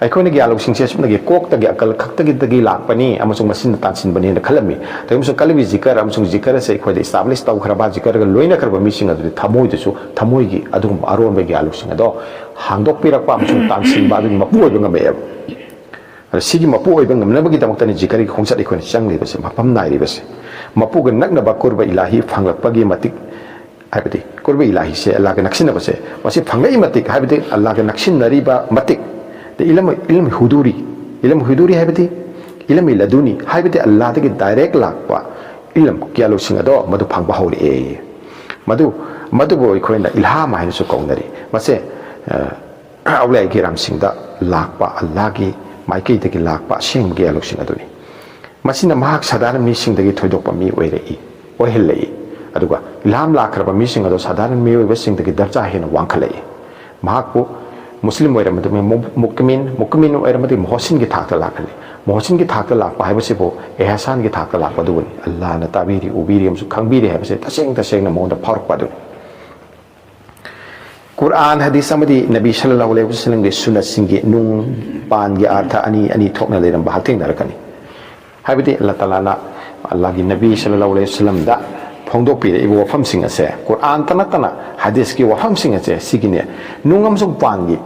ꯑꯩꯈꯣꯏꯅ ꯒ꯭ꯌꯥꯟ ꯂꯧꯁꯤꯡꯁꯦ ꯁꯨꯞꯅꯒꯤ ꯀꯣꯛꯇꯒꯤ, ꯑꯀꯜ ꯈꯛꯇꯒꯤꯗꯒꯤ ꯂꯥꯛꯄꯅꯤ ꯑꯃꯁꯨꯡ ꯃꯁꯤꯅ ꯇꯥꯟꯁꯤꯟꯕꯅꯦꯅ ꯈꯜꯂꯝꯃꯤ꯫ ꯇꯧꯏꯒꯨꯝꯕꯁꯨ ꯀꯜꯕꯤ ꯖꯤꯀꯔ ꯑꯃꯁꯨꯡ ꯖꯤꯀꯔ ꯑꯁꯦ ꯑꯩꯈꯣꯏꯗ establish ꯇꯧꯈ꯭ꯔꯕ, ꯖꯤꯀꯔꯒ ꯂꯣꯏꯅꯈ꯭ꯔꯕ ꯃꯤꯁꯤꯡ ꯑꯗꯨꯗꯤ ꯊꯃꯣꯏꯗꯁꯨ, ꯊꯃꯣꯏꯒꯤ ꯑꯗꯨꯒꯨꯝꯕ ꯑꯔꯣꯟꯕ ꯒ꯭ꯌꯥꯟ ꯂꯧꯁꯤꯡ ꯑꯗꯣ ꯍꯥꯡꯗꯣꯛꯄꯤꯔꯛꯄ ꯑꯃꯁꯨꯡ ꯇꯥꯟꯁꯤꯟꯕ ꯑꯗꯨꯒꯤ ꯃꯄꯨ ꯑꯣꯏꯕ ꯉꯝꯃꯛꯑꯦꯕ꯫ ꯑꯗꯣ ꯁꯤꯒꯤ ꯃꯄꯨ ꯑꯣꯏꯕ ꯉꯝꯅꯕꯒꯤꯗꯃꯛꯇꯅꯤ ꯖꯤꯀꯔꯒꯤ ꯈꯣꯡꯆꯠ ꯑꯩꯈꯣꯏꯅ ꯆꯪꯂꯤꯕꯁꯦ, ꯃꯐꯝ ꯅꯥꯏꯔꯤꯕꯁꯦ꯫ ꯃꯄꯨꯒ ꯅꯛꯅꯕ ꯀꯨꯔꯕ ꯏꯂꯥꯍꯤ ꯐꯪꯂꯛꯄꯒꯤ ꯃꯇꯤꯛ, ꯍꯥꯏꯕꯗꯤ ꯀꯨꯔꯕ ꯏꯂꯥꯍꯤꯁꯦ, ꯑꯜꯂꯥꯒ ꯅꯛꯁꯤꯟꯅꯕꯁꯦ, ꯃꯁꯤ ꯐꯪꯂꯛꯏ ꯃꯇꯤꯛ, ꯍꯥꯏꯕꯗꯤ ꯑꯜꯂꯥꯒ ꯅꯛꯁꯤꯟꯅꯔꯤꯕ ꯃꯇꯤꯛ, ꯑꯗꯩ ꯏꯂꯝ, ꯏꯂꯝ ꯍꯨꯗꯨꯔꯤ, ꯏꯂꯝ ꯍꯨꯗꯨꯔꯤ ꯍꯥꯏꯕꯗꯤ ꯏꯂꯝ ꯂꯗꯨꯅꯤ, ꯍꯥꯏꯕꯗꯤ ꯑꯜꯂꯥꯗꯒꯤ direct ꯂꯥꯛꯄ ꯏꯂꯝ ꯒ꯭ꯌꯥꯟ ꯂꯧꯁꯤꯡ ꯑꯗꯣ ꯃꯗꯨ ꯐꯪꯕ ꯍꯧꯔꯛꯑꯦ꯫ ꯃꯗꯨ, ꯃꯗꯨꯕꯨ ꯑꯩꯈꯣꯏꯅ ꯏꯜꯍꯥꯝ ꯍꯥꯏꯅꯁꯨ ꯀꯧꯅꯔꯤ꯫ ꯃꯁꯦ, ꯑ, ꯑꯧꯂꯤꯌꯥ ꯀꯤꯔꯥꯝꯁꯤꯡꯗ ꯂꯥꯛꯄ ꯑꯜꯂꯥꯍꯒꯤ ꯃꯥꯏꯀꯩꯗꯒꯤ ꯂꯥꯛꯄ ꯑꯁꯦꯡꯕꯒꯤ ꯑꯥꯂꯣꯛꯁꯤꯡ ꯑꯗꯨꯅꯤ꯫ ꯃꯁꯤꯅ ꯃꯍꯥꯛ ꯁꯥꯙꯥꯔꯟ ꯃꯤꯁꯤꯡꯗꯒꯤ ꯊꯣꯏꯗꯣꯛꯄ ꯃꯤ ꯑꯣꯏꯔꯛꯏ, ꯑꯣꯏꯍꯜꯂꯛꯏ꯫ ꯑꯗꯨꯒ ꯏꯜꯍꯥꯝ ꯂꯥꯛꯈ꯭ꯔꯕ ꯃꯤꯁꯤꯡ ꯑꯗꯣ ꯁꯥꯙꯥꯔꯟ ꯃꯤꯑꯣꯏꯕꯁꯤꯡꯗꯒꯤ ꯗꯔꯖꯥ ꯍꯦꯟꯅ ꯋꯥꯡꯈꯠꯂꯛꯏ꯫ ꯃꯍꯥꯛꯄꯨ ꯃꯨꯁꯂꯤꯝ ꯑꯣꯏꯔꯝꯕꯗꯒꯤ ꯃꯨ-, ꯃꯨꯛꯃꯤꯟ, ꯃꯨꯛꯃꯤꯟ ꯑꯣꯏꯔꯝꯕꯗꯒꯤ ꯃꯣꯍꯁꯤꯟꯒꯤ ꯊꯥꯛꯇ ꯂꯥꯛꯍꯜꯂꯤ꯫ ꯃꯣꯍꯁꯤꯟꯒꯤ ꯊꯥꯛꯇ ꯂꯥꯛꯄ ꯍꯥꯏꯕꯁꯤꯕꯨ ꯑꯦꯍꯁꯥꯟꯒꯤ ꯊꯥꯛꯇ ꯂꯥꯛꯄ ꯑꯗꯨꯕꯨꯅꯤ꯫ ꯑꯜꯂꯥꯍꯅ ꯇꯥꯕꯤꯔꯤ, ꯎꯕꯤꯔꯤ ꯑꯃꯁꯨꯡ ꯈꯪꯕꯤꯔꯤ ꯍꯥꯏꯕꯁꯦ ꯇꯁꯦꯡ ꯇꯁꯦꯡꯅ ꯃꯉꯣꯟꯗ ꯐꯥꯎꯔꯛꯄ ꯑꯗꯨꯅꯤ꯫ ꯀꯨꯔꯑꯥꯟ, ꯍꯗꯤꯁ ꯑꯃꯗꯤ ꯅꯕꯤ ꯁꯜꯂꯜꯂꯥꯍꯨ ꯑꯂꯩꯍꯤ ꯋꯁꯜꯂꯝꯒꯤ ꯁꯨꯟꯅꯠꯁꯤꯡꯒꯤ ꯅꯨꯡ ꯄꯥꯟꯒꯤ ꯑꯥꯔꯊ ꯑꯅꯤ ꯑꯅꯤ ꯊꯣꯛꯅ ꯂꯩꯔꯝꯕ ꯍꯛꯊꯦꯡꯅꯔꯛꯀꯅꯤ꯫ ꯍꯥꯏꯕꯗꯤ ꯑꯜꯂꯥꯍ ꯇꯥꯂꯥꯅ ꯑꯜꯂꯥꯍꯒꯤ ꯅꯕꯤ ꯁꯜꯂꯜꯂꯥꯍꯨ ꯑꯂꯩꯍꯤ ꯋꯁꯜꯂꯝꯗ ꯐꯣꯡꯗꯣꯛꯄꯤꯔꯛꯏꯕ ꯋꯥꯐꯝꯁꯤꯡ ꯑꯁꯦ, ꯀꯨꯔꯑꯥꯟꯇ ꯅꯠꯇꯅ ꯍꯗꯤꯁꯀꯤ ꯋꯥꯐꯝꯁꯤꯡ ꯑꯁꯦ ꯁꯤꯒꯤꯅꯦ, ꯅꯨꯡ ꯑꯃꯁꯨꯡ ꯄꯥꯟꯒꯤ,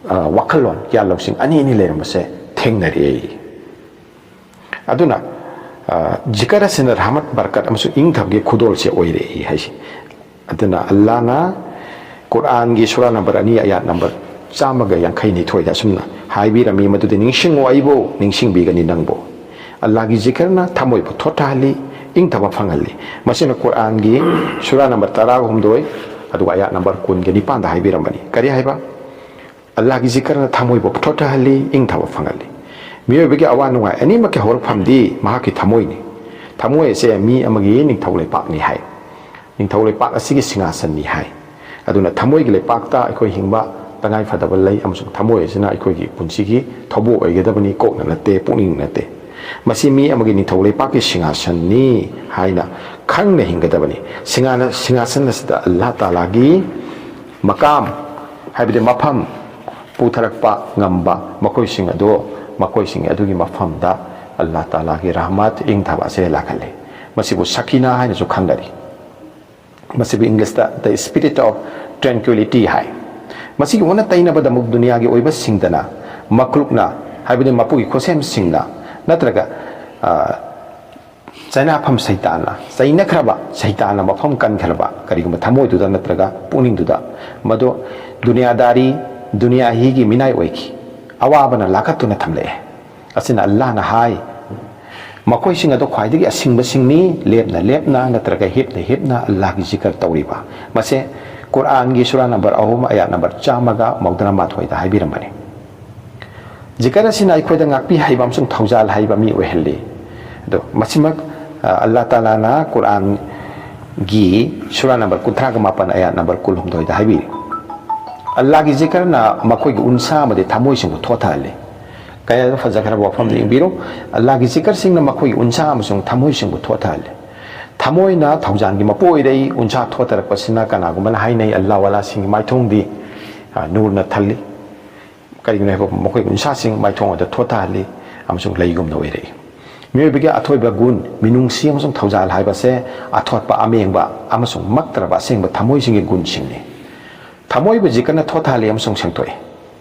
ꯑ, ꯋꯥꯈꯜꯂꯣꯟ, ꯒ꯭ꯌꯥꯟ ꯂꯧꯁꯤꯡ ꯑꯅꯤ ꯑꯅꯤ ꯂꯩꯔꯝꯕꯁꯦ ꯊꯦꯡꯅꯔꯛꯏ꯫ ꯑꯗꯨꯅ, ꯑ, ꯖꯤꯀꯔ ꯑꯁꯤꯅ ꯔꯍꯃꯠ, ꯕꯔꯀꯠ ꯑꯃꯁꯨꯡ ꯏꯪꯊꯕꯒꯤ ꯈꯨꯗꯣꯜꯁꯦ ꯑꯣꯏꯔꯛꯏ ꯍꯥꯏꯁꯤ꯫ ꯑꯗꯨꯅ ꯑꯜꯂꯥꯍꯅ ꯀꯨꯔꯑꯥꯟꯒꯤ ꯁꯨꯔꯥ ꯅꯝꯕꯔ ꯑꯅꯤ, ꯑꯌꯥꯠ ꯅꯝꯕꯔ ꯆꯥꯝꯃꯒ ꯌꯥꯡꯈꯩ ꯅꯤꯊꯣꯏꯗ ꯑꯁꯨꯝꯅ ꯍꯥꯏꯕꯤꯔꯝꯃꯤ, ꯃꯗꯨꯗꯤ, "ꯅꯤꯡꯁꯤꯡꯉꯨ ꯑꯩꯕꯨ, ꯅꯤꯡꯁꯤꯡꯕꯤꯒꯅꯤ ꯅꯪꯕꯨ"꯫ ꯑꯜꯂꯥꯍꯒꯤ ꯖꯤꯀꯔꯅ ꯊꯃꯣꯏꯕꯨ ꯊꯣꯠꯊꯍꯜꯂꯤ, ꯏꯪꯊꯕ ꯐꯪꯍꯜꯂꯤ꯫ ꯃꯁꯤꯅ ꯀꯨꯔꯑꯥꯟꯒꯤ ꯁꯨꯔꯥ ꯅꯝꯕꯔ ꯇꯔꯥꯍꯨꯝꯗꯣꯏ, ꯑꯗꯨꯒ ꯑꯌꯥꯠ ꯅꯝꯕꯔ ꯀꯨꯟꯒ ꯅꯤꯄꯥꯟꯗ ꯍꯥꯏꯕꯤꯔꯝꯕꯅꯤ꯫ ꯀꯔꯤ ꯍꯥꯏꯕ? ꯑꯜꯂꯥꯍꯒꯤ ꯖꯤꯀꯔꯅ ꯊꯃꯣꯏꯕꯨ ꯊꯣꯠꯊꯍꯜꯂꯤ, ꯏꯪꯊꯕ ꯐꯪꯍꯜꯂꯤ꯫ ꯃꯤꯑꯣꯏꯕꯒꯤ ꯑꯋꯥ ꯅꯨꯡꯉꯥꯏ ꯑꯅꯤꯃꯛꯀꯤ ꯍꯧꯔꯛꯐꯝꯗꯤ ꯃꯍꯥꯛꯀꯤ ꯊꯃꯣꯏꯅꯤ꯫ ꯊꯃꯣꯏ ꯑꯁꯦ ꯃꯤ ꯑꯃꯒꯤ ꯅꯤꯡꯊꯧ ꯂꯩꯄꯥꯛꯅꯤ ꯍꯥꯏ꯫ ꯅꯤꯡꯊꯧ ꯂꯩꯄꯥꯛ ꯑꯁꯤꯒꯤ ꯁꯤꯡꯍꯥꯁꯟꯅꯤ ꯍꯥꯏ꯫ ꯑꯗꯨꯅ ꯊꯃꯣꯏꯒꯤ ꯂꯩꯄꯥꯛꯇ ꯑꯩꯈꯣꯏ ꯍꯤꯡꯕ ꯇꯉꯥꯏ ꯐꯗꯕ ꯂꯩ, ꯑꯃꯁꯨꯡ ꯊꯃꯣꯏ ꯑꯁꯤꯅ ꯑꯩꯈꯣꯏꯒꯤ ꯄꯨꯟꯁꯤꯒꯤ ꯊꯧꯕꯨ ꯑꯣꯏꯒꯗꯕꯅꯤ, ꯀꯣꯛꯅ ꯅꯠꯇꯦ, ꯄꯨꯛꯅꯤꯡ ꯅꯠꯇꯦ꯫ ꯃꯁꯤ ꯃꯤ ꯑꯃꯒꯤ ꯅꯤꯡꯊꯧ ꯂꯩꯄꯥꯛꯀꯤ ꯁꯤꯡꯍꯥꯁꯟꯅꯤ ꯍꯥꯏꯅ ꯈꯪꯅ ꯍꯤꯡꯒꯗꯕꯅꯤ꯫ ꯁꯤꯡꯍꯥꯅ-, ꯁꯤꯡꯍꯥꯁꯟ ꯑꯁꯤꯗ ꯑꯜꯂꯥꯍ ꯇꯥꯂꯥꯒꯤ ꯃꯀꯥꯝ, ꯍꯥꯏꯕꯗꯤ ꯃꯐꯝ ꯄꯨꯊꯔꯛꯄ ꯉꯝꯕ ꯃꯈꯣꯏꯁꯤꯡ ꯑꯗꯨ, ꯃꯈꯣꯏꯁꯤꯡ ꯑꯗꯨꯒꯤ ꯃꯐꯝꯗ ꯑꯜꯂꯥꯍ ꯇꯥꯂꯥꯒꯤ ꯔꯍꯃꯠ, ꯏꯪꯊꯕ ꯑꯁꯦ ꯂꯥꯛꯍꯜꯂꯤ꯫ ꯃꯁꯤꯕꯨ ꯁꯀꯤꯅꯥ ꯍꯥꯏꯅꯁꯨ ꯈꯪꯅꯔꯤ꯫ ꯃꯁꯤꯕꯨ ꯏꯪꯂꯤꯁꯇ "The Spirit of Tranquility" ꯍꯥꯏ꯫ ꯃꯁꯤꯒꯤ ꯑꯣꯟꯅ ꯇꯩꯅꯕꯗ ꯑꯃꯨꯛ ꯗꯨꯅꯤꯌꯥꯒꯤ ꯑꯣꯏꯕꯁꯤꯡꯗꯅ, ꯃꯈ꯭ꯂꯨꯛꯅ, ꯍꯥꯏꯕꯗꯤ ꯃꯄꯨꯒꯤ ꯈꯨꯠꯁꯦꯝꯁꯤꯡꯅ, ꯅꯠꯇ꯭ꯔꯒ, ꯑ, ꯆꯩꯅꯥꯐꯝ ꯁꯩꯇꯥꯟꯅ, ꯆꯩꯅꯈ꯭ꯔꯕ ꯁꯩꯇꯥꯟꯅ ꯃꯐꯝ ꯀꯟꯈ꯭ꯔꯕ ꯀꯔꯤꯒꯨꯝꯕ ꯊꯃꯣꯏꯗꯨꯗ ꯅꯠꯇ꯭ꯔꯒ ꯄꯨꯛꯅꯤꯡꯗꯨꯗ, ꯃꯗꯨ ꯗꯨꯅꯤꯌꯥꯗꯥꯔꯤ, ꯗꯨꯅꯤꯌꯥ ꯍꯤꯒꯤ ꯃꯤꯅꯥꯏ ꯑꯣꯏꯈꯤ꯫ ꯑꯋꯥꯕꯅ ꯂꯥꯈꯠꯇꯨꯅ ꯊꯝꯂꯛꯑꯦ꯫ ꯑꯁꯤꯅ ꯑꯜꯂꯥꯍꯅ ꯍꯥꯏ, ꯃꯈꯣꯏꯁꯤꯡ ꯑꯗꯨ ꯈ꯭ꯋꯥꯏꯗꯒꯤ ꯑꯁꯤꯡꯕꯁꯤꯡꯅꯤ, ꯂꯦꯞꯅ ꯂꯦꯞꯅ ꯅꯠꯇ꯭ꯔꯒ ꯍꯤꯞꯅ ꯍꯤꯞꯅ ꯑꯜꯂꯥꯍꯒꯤ ꯖꯤꯀꯔ ꯇꯧꯔꯤꯕ꯫ ꯃꯁꯦ ꯀꯨꯔꯥꯟꯒꯤ ꯁꯨꯔꯥ ꯅꯝꯕꯔ ꯑꯍꯨꯝ, ꯑꯌꯥꯠ ꯅꯝꯕꯔ ꯆꯥꯝꯃꯒ ꯃꯧꯗ꯭ꯔꯥ ꯃꯥꯊꯣꯏꯗ ꯍꯥꯏꯕꯤꯔꯝꯕꯅꯤ꯫ ꯖꯤꯀꯔ ꯑꯁꯤꯅ ꯑꯩꯈꯣꯏꯗ ꯉꯥꯛꯄꯤ ꯍꯩꯕ ꯑꯃꯁꯨꯡ ꯊꯧꯖꯥꯜ ꯍꯩꯕ ꯃꯤ ꯑꯣꯏꯍꯜꯂꯤ꯫ ꯑꯗꯣ ꯃꯁꯤꯃꯛ, ꯑ, ꯑꯜꯂꯥ ꯇꯥꯂꯥꯅ ꯀꯨꯔꯥꯟꯒꯤ ꯁꯨꯔꯥ ꯅꯝꯕꯔ ꯀꯨꯟꯊ꯭ꯔꯥꯒ ꯃꯥꯄꯟ, ꯑꯌꯥꯠ ꯅꯝꯕꯔ ꯀꯨꯟꯍꯨꯝꯗꯣꯏꯗ ꯍꯥꯏꯕꯤꯔꯤ꯫ ꯑꯜꯂꯥꯒꯤ ꯖꯤꯀꯔꯅ ꯃꯈꯣꯏꯒꯤ ꯎꯟꯁꯥ ꯑꯃꯗꯤ ꯊꯃꯣꯏꯁꯤꯡꯕꯨ ꯊꯣꯠꯊꯍꯜꯂꯤ꯫ ꯀꯌꯥꯗ ꯐꯖꯈ꯭ꯔꯕ ꯋꯥꯐꯝꯗ ꯌꯦꯡꯕꯤꯔꯣ꯫ ꯑꯜꯂꯥꯒꯤ ꯖꯤꯀꯔꯁꯤꯡꯅ ꯃꯈꯣꯏꯒꯤ ꯎꯟꯁꯥ ꯑꯃꯁꯨꯡ ꯊꯃꯣꯏꯁꯤꯡꯕꯨ ꯊꯣꯠꯊꯍꯜꯂꯤ꯫ ꯊꯃꯣꯏꯅ ꯊꯧꯖꯥꯜꯒꯤ ꯃꯄꯨ ꯑꯣꯏꯔꯛꯏ꯫ ꯎꯟꯁꯥ ꯊꯣꯠꯊꯔꯛꯄꯁꯤꯅ ꯀꯅꯥꯒꯨꯝꯕꯅ ꯍꯥꯏꯅꯩ, ꯑꯜꯂꯥ ꯋꯥꯂꯥꯁꯤꯡꯒꯤ ꯃꯥꯏꯊꯣꯡꯗꯤ, ꯑ, ꯅꯨꯔꯅ ꯊꯜꯂꯤ꯫ ꯀꯔꯤꯒꯤꯅꯣ ꯍꯥꯏꯕ, ꯃꯈꯣꯏꯒꯤ ꯎꯟꯁꯥꯁꯤꯡ ꯃꯥꯏꯊꯣꯡ ꯑꯗꯨ ꯊꯣꯠꯊꯍꯜꯂꯤ ꯑꯃꯁꯨꯡ ꯂꯩꯒꯨꯝꯅ ꯑꯣꯏꯔꯛꯏ꯫ ꯃꯤꯑꯣꯏꯕꯒꯤ ꯑꯊꯣꯏꯕ ꯒꯨꯟ, ꯃꯤꯅꯨꯡꯁꯤ ꯑꯃꯁꯨꯡ ꯊꯧꯖꯥꯜ ꯍꯥꯏꯕꯁꯦ ꯑꯊꯣꯠꯄ, ꯑꯃꯦꯡꯕ ꯑꯃꯁꯨꯡ ꯃꯛꯇ꯭ꯔꯕ ꯑꯁꯦꯡꯕ ꯊꯃꯣꯏꯁꯤꯡꯒꯤ ꯒꯨꯟꯁꯤꯡꯅꯤ꯫ ꯊꯃꯣꯏꯕꯨ ꯖꯤꯀꯔꯅ ꯊꯣꯠꯊꯍꯜꯂꯤ ꯑꯃꯁꯨꯡ ꯁꯦꯡꯗꯣꯛꯏ꯫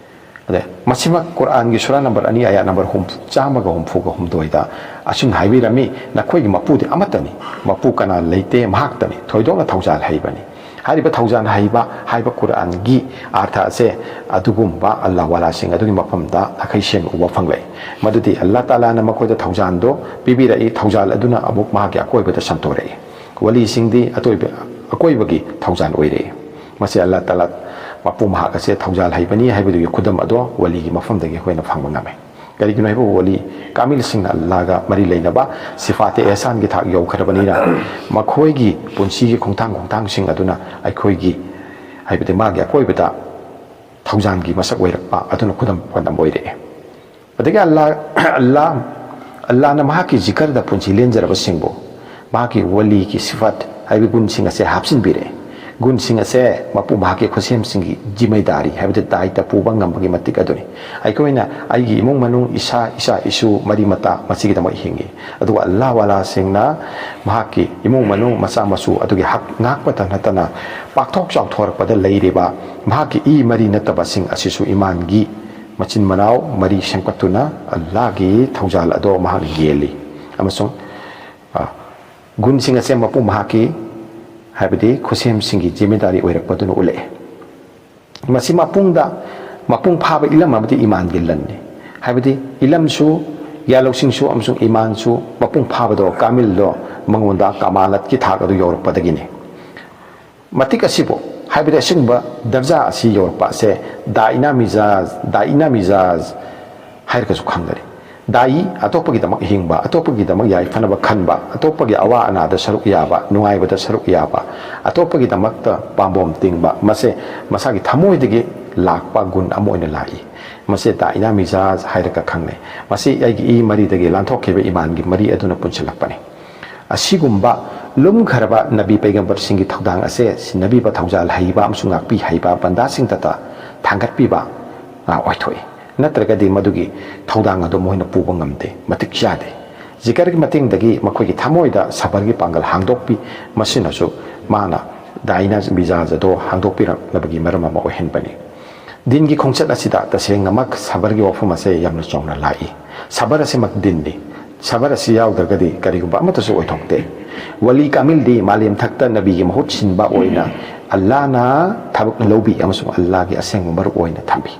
ꯑꯗ ꯃꯁꯤꯃꯛ ꯀꯨꯔꯥꯟꯒꯤ ꯁꯨꯔꯥ ꯅꯝꯕꯔ ꯑꯅꯤ, ꯑꯌꯥꯠ ꯅꯝꯕꯔ ꯍꯨꯝꯐꯨ, ꯆꯥꯝꯃꯒ ꯍꯨꯝꯐꯨꯒ ꯍꯨꯝꯗꯣꯏꯗ ꯑꯁꯨꯝꯅ ꯍꯥꯏꯕꯤꯔꯝꯃꯤ, "ꯅꯈꯣꯏꯒꯤ ꯃꯄꯨꯗꯤ ꯑꯃꯠꯇꯅꯤ, ꯃꯄꯨ ꯀꯅꯥ ꯂꯩꯇꯦ, ꯃꯍꯥꯛꯇꯅꯤ, ꯊꯣꯏꯗꯣꯛꯅ ꯊꯧꯖꯥꯜ ꯍꯩꯕꯅꯤ"꯫ ꯍꯥꯏꯔꯤꯕ ꯊꯧꯖꯥꯜ ꯍꯩꯕ ꯍꯥꯏꯕ ꯀꯨꯔꯥꯟꯒꯤ ꯑꯥꯔꯊ ꯑꯁꯦ ꯑꯗꯨꯒꯨꯝꯕ ꯑꯜꯂꯥ ꯋꯥꯂꯥꯁꯤꯡ ꯑꯗꯨꯒꯤ ꯃꯐꯝꯗ ꯅꯥꯈꯩ ꯁꯦꯡꯅ ꯎꯕ ꯐꯪꯂꯛꯏ꯫ ꯃꯗꯨꯗꯤ ꯑꯜꯂꯥ ꯇꯥꯂꯥꯅ ꯃꯈꯣꯏꯗ ꯊꯧꯖꯥꯜꯗꯣ ꯄꯤꯕꯤꯔꯛꯏ, ꯊꯧꯖꯥꯜ ꯑꯗꯨꯅ ꯑꯃꯨꯛ ꯃꯍꯥꯛꯀꯤ ꯑꯀꯣꯏꯕꯗ ꯁꯟꯗꯣꯔꯛꯏ꯫ ꯋꯥꯂꯤꯁꯤꯡꯗꯤ ꯑꯇꯣꯏꯕ-, ꯑꯀꯣꯏꯕꯒꯤ ꯊꯧꯖꯥꯜ ꯑꯣꯏꯔꯛꯏ꯫ ꯃꯁꯤ ꯑꯜꯂꯥ ꯇꯥꯂꯥ ꯃꯄꯨ ꯃꯍꯥꯛ ꯑꯁꯦ ꯊꯧꯖꯥꯜ ꯍꯩꯕꯅꯤ ꯍꯥꯏꯕꯗꯨꯒꯤ ꯈꯨꯗꯝ ꯑꯗꯣ ꯋꯥꯂꯤꯒꯤ ꯃꯐꯝꯗꯒꯤ ꯑꯩꯈꯣꯏꯅ ꯐꯪꯕ ꯉꯝꯃꯤ꯫ ꯀꯔꯤꯒꯤꯅꯣ ꯍꯥꯏꯕ, ꯋꯥꯂꯤ ꯀꯥꯃꯤꯜꯁꯤꯡꯅ ꯑꯜꯂꯥꯒ ꯃꯔꯤ ꯂꯩꯅꯕ ꯁꯤꯐꯥꯇꯦ ꯑꯦꯍꯁꯥꯟꯒꯤ ꯊꯥꯛ ꯌꯧꯈ꯭ꯔꯕꯅꯤꯅ, ꯃꯈꯣꯏꯒꯤ ꯄꯨꯟꯁꯤꯒꯤ ꯈꯣꯡꯊꯥꯡ ꯈꯣꯡꯊꯥꯡꯁꯤꯡ ꯑꯗꯨꯅ ꯑꯩꯈꯣꯏꯒꯤ, ꯍꯥꯏꯕꯗꯤ ꯃꯥꯒꯤ ꯑꯀꯣꯏꯕꯗ ꯊꯧꯖꯥꯜꯒꯤ ꯃꯁꯛ ꯑꯣꯏꯔꯛꯄ ꯑꯗꯨꯅ ꯈꯨꯗꯝ ꯄꯟꯗꯝ ꯑꯣꯏꯔꯛꯑꯦ꯫ ꯑꯗꯒꯤ ꯑꯜꯂꯥ, ꯑꯜꯂꯥ, ꯑꯜꯂꯥꯅ ꯃꯍꯥꯛꯀꯤ ꯖꯤꯀꯔꯗ ꯄꯨꯟꯁꯤ ꯂꯦꯟꯖꯔꯕꯁꯤꯡꯕꯨ ꯃꯍꯥꯛꯀꯤ ꯋꯥꯂꯤꯒꯤ ꯁꯤꯐꯠ ꯍꯥꯏꯕ ꯒꯨꯟꯁꯤꯡ ꯑꯁꯦ ꯍꯥꯞꯆꯤꯟꯕꯤꯔꯛꯑꯦ꯫ ꯒꯨꯟꯁꯤꯡ ꯑꯁꯦ ꯃꯄꯨ ꯃꯍꯥꯛꯀꯤ ꯈꯨꯠꯁꯦꯝꯁꯤꯡꯒꯤ ꯖꯤꯃꯦꯗꯥꯔꯤ ꯍꯥꯏꯕꯗꯤ ꯗꯥꯏꯇ ꯄꯨꯕ ꯉꯝꯕꯒꯤ ꯃꯇꯤꯛ ꯑꯗꯨꯅꯤ꯫ ꯑꯩꯈꯣꯏꯅ ꯑꯩꯒꯤ ꯏꯃꯨꯡ ꯃꯅꯨꯡ, ꯏꯁꯥ, ꯏꯆꯥ ꯏꯁꯨ, ꯃꯔꯤ ꯃꯇꯥ ꯃꯁꯤꯒꯤꯗꯃꯛ ꯍꯤꯡꯉꯤ꯫ ꯑꯗꯨꯒ ꯑꯜꯂꯥ ꯋꯥꯂꯥꯁꯤꯡꯅ ꯃꯍꯥꯛꯀꯤ ꯏꯃꯨꯡ ꯃꯅꯨꯡ, ꯃꯆꯥ ꯃꯁꯨ ꯑꯗꯨꯒꯤ ꯍꯛ ꯉꯥꯛꯄꯇ ꯅꯠꯇꯅ ꯄꯥꯛꯊꯣꯛ ꯆꯥꯎꯊꯣꯔꯛꯄꯗ ꯂꯩꯔꯤꯕ ꯃꯍꯥꯛꯀꯤ ꯏ ꯃꯔꯤ ꯅꯠꯇꯕꯁꯤꯡ ꯑꯁꯤꯁꯨ ꯏꯃꯥꯟꯒꯤ ꯃꯆꯤꯟ ꯃꯅꯥꯎ ꯃꯔꯤ ꯁꯦꯝꯒꯠꯇꯨꯅ ꯑꯜꯂꯥꯒꯤ ꯊꯧꯖꯥꯜ ꯑꯗꯣ ꯃꯍꯥꯛꯅ ꯌꯦꯜꯂꯤ꯫ ꯑꯃꯁꯨꯡ, ꯑ, ꯒꯨꯟꯁꯤꯡ ꯑꯁꯦ ꯃꯄꯨ ꯃꯍꯥꯛꯀꯤ, ꯍꯥꯏꯕꯗꯤ ꯈꯨꯠꯁꯦꯝꯁꯤꯡꯒꯤ ꯖꯤꯃꯦꯗꯥꯔꯤ ꯑꯣꯏꯔꯛꯄꯗꯨꯅ ꯎꯠꯂꯛꯏ꯫ ꯃꯁꯤ ꯃꯄꯨꯡꯗ, ꯃꯄꯨꯡ ꯐꯥꯕ ꯏꯂꯝ ꯑꯃꯗꯤ ꯏꯃꯥꯟꯒꯤ ꯂꯟꯅꯤ꯫ ꯍꯥꯏꯕꯗꯤ ꯏꯂꯝꯁꯨ, ꯌꯥꯂꯧꯁꯤꯡꯁꯨ ꯑꯃꯁꯨꯡ ꯏꯃꯥꯟꯁꯨ ꯃꯄꯨꯡ ꯐꯥꯕꯗꯣ, ꯀꯥꯃꯤꯜꯗꯣ ꯃꯉꯣꯟꯗ ꯀꯃꯥꯂꯠꯀꯤ ꯊꯥꯛ ꯑꯗꯨ ꯌꯧꯔꯛꯄꯗꯒꯤꯅꯤ꯫ ꯃꯇꯤꯛ ꯑꯁꯤꯕꯨ, ꯍꯥꯏꯕꯗꯤ ꯑꯁꯤꯒꯨꯝꯕ ꯗꯔꯖꯥ ꯑꯁꯤ ꯌꯧꯔꯛꯄ ꯑꯁꯦ ꯗꯥꯏꯅꯥ ꯃꯤꯖꯥꯖ, ꯗꯥꯏꯅꯥ ꯃꯤꯖꯥꯖ ꯍꯥꯏꯔꯒꯁꯨ ꯈꯪꯅꯔꯤ꯫ ꯗꯥꯏ, ꯑꯇꯣꯞꯄꯒꯤꯗꯃꯛ ꯍꯤꯡꯕ, ꯑꯇꯣꯞꯄꯒꯤꯗꯃꯛ ꯌꯥꯏꯐꯅꯕ ꯈꯟꯕ, ꯑꯇꯣꯞꯄꯒꯤ ꯑꯋꯥ ꯑꯅꯥꯗ ꯁꯔꯨꯛ ꯌꯥꯕ, ꯅꯨꯡꯉꯥꯏꯕꯗ ꯁꯔꯨꯛ ꯌꯥꯕ, ꯑꯇꯣꯞꯄꯒꯤꯗꯃꯛꯇ ꯄꯥꯝꯕꯣꯝ ꯇꯤꯡꯕ, ꯃꯁꯦ ꯃꯁꯥꯒꯤ ꯊꯃꯣꯏꯗꯒꯤ ꯂꯥꯛꯄ ꯒꯨꯟ ꯑꯃ ꯑꯣꯏꯅ ꯂꯥꯛꯏ꯫ ꯃꯁꯦ ꯗꯥꯏꯅꯥ ꯃꯤꯖꯥꯖ ꯍꯥꯏꯔꯒ ꯈꯪꯅꯩ꯫ ꯃꯁꯤ ꯑꯩꯒꯤ ꯏ ꯃꯔꯤꯗꯒꯤ ꯂꯥꯟꯊꯣꯛꯈꯤꯕ ꯏꯃꯥꯟꯒꯤ ꯃꯔꯤ ꯑꯗꯨꯅ ꯄꯨꯟꯁꯤꯜꯂꯛꯄꯅꯤ꯫ ꯑꯁꯤꯒꯨꯝꯕ ꯂꯨꯝꯈ꯭ꯔꯕ ꯅꯕꯤ ꯄꯩꯒꯝꯕꯔꯁꯤꯡꯒꯤ ꯊꯧꯗꯥꯡ ꯑꯁꯦ ꯁꯤꯟꯅꯕꯤꯕ ꯊꯧꯖꯥꯜ ꯍꯩꯕ ꯑꯃꯁꯨꯡ ꯉꯥꯛꯄꯤ ꯍꯩꯕ ꯕꯟꯗꯥꯁꯤꯡꯗꯇ ꯊꯥꯡꯒꯠꯄꯤꯕ, ꯑ, ꯑꯣꯏꯊꯣꯛꯏ꯫ ꯅꯠꯇ꯭ꯔꯒꯗꯤ ꯃꯗꯨꯒꯤ ꯊꯧꯗꯥꯡ ꯑꯗꯨ ꯃꯈꯣꯏꯅ ꯄꯨꯕ ꯉꯝꯗꯦ, ꯃꯇꯤꯛ ꯆꯥꯗꯦ꯫ ꯖꯤꯀꯔꯒꯤ ꯃꯇꯦꯡꯗꯒꯤ ꯃꯈꯣꯏꯒꯤ ꯊꯃꯣꯏꯗ ꯁꯕꯔꯒꯤ ꯄꯥꯡꯒꯜ ꯍꯥꯡꯗꯣꯛꯄꯤ, ꯃꯁꯤꯅꯁꯨ ꯃꯥꯅ ꯗꯥꯏꯅꯥ ꯃꯤꯖꯥꯖ ꯑꯗꯨ ꯍꯥꯡꯗꯣꯛꯄꯤꯔꯛꯅꯕꯒꯤ ꯃꯔꯝ ꯑꯃ ꯑꯣꯏꯍꯟꯕꯅꯤ꯫ ꯗꯤꯟꯒꯤ ꯈꯣꯡꯆꯠ ꯑꯁꯤꯗ ꯇꯁꯦꯡꯅꯃꯛ ꯁꯕꯔꯒꯤ ꯋꯥꯐꯝ ꯑꯁꯦ ꯌꯥꯝꯅ ꯆꯥꯎꯅ ꯂꯥꯛꯏ꯫ ꯁꯕꯔ ꯑꯁꯤꯃꯛ ꯗꯤꯟꯅꯤ꯫ ꯁꯕꯔ ꯑꯁꯤ ꯌꯥꯎꯗ꯭ꯔꯒꯗꯤ ꯀꯔꯤꯒꯨꯝꯕ ꯑꯃꯠꯇꯁꯨ ꯑꯣꯏꯊꯣꯛꯇꯦ꯫ ꯋꯥꯂꯤ ꯀꯥꯃꯤꯜꯗꯤ ꯃꯥꯂꯦꯝ ꯊꯛꯇ ꯅꯕꯤꯒꯤ ꯃꯍꯨꯠ ꯁꯤꯟꯕ ꯑꯣꯏꯅ ꯑꯜꯂꯥꯅ ꯊꯕꯛ ꯂꯧꯕꯤ ꯑꯃꯁꯨꯡ ꯑꯜꯂꯥꯒꯤ ꯑꯁꯦꯡꯕ ꯃꯔꯨꯞ ꯑꯣꯏꯅ ꯊꯝꯕꯤ꯫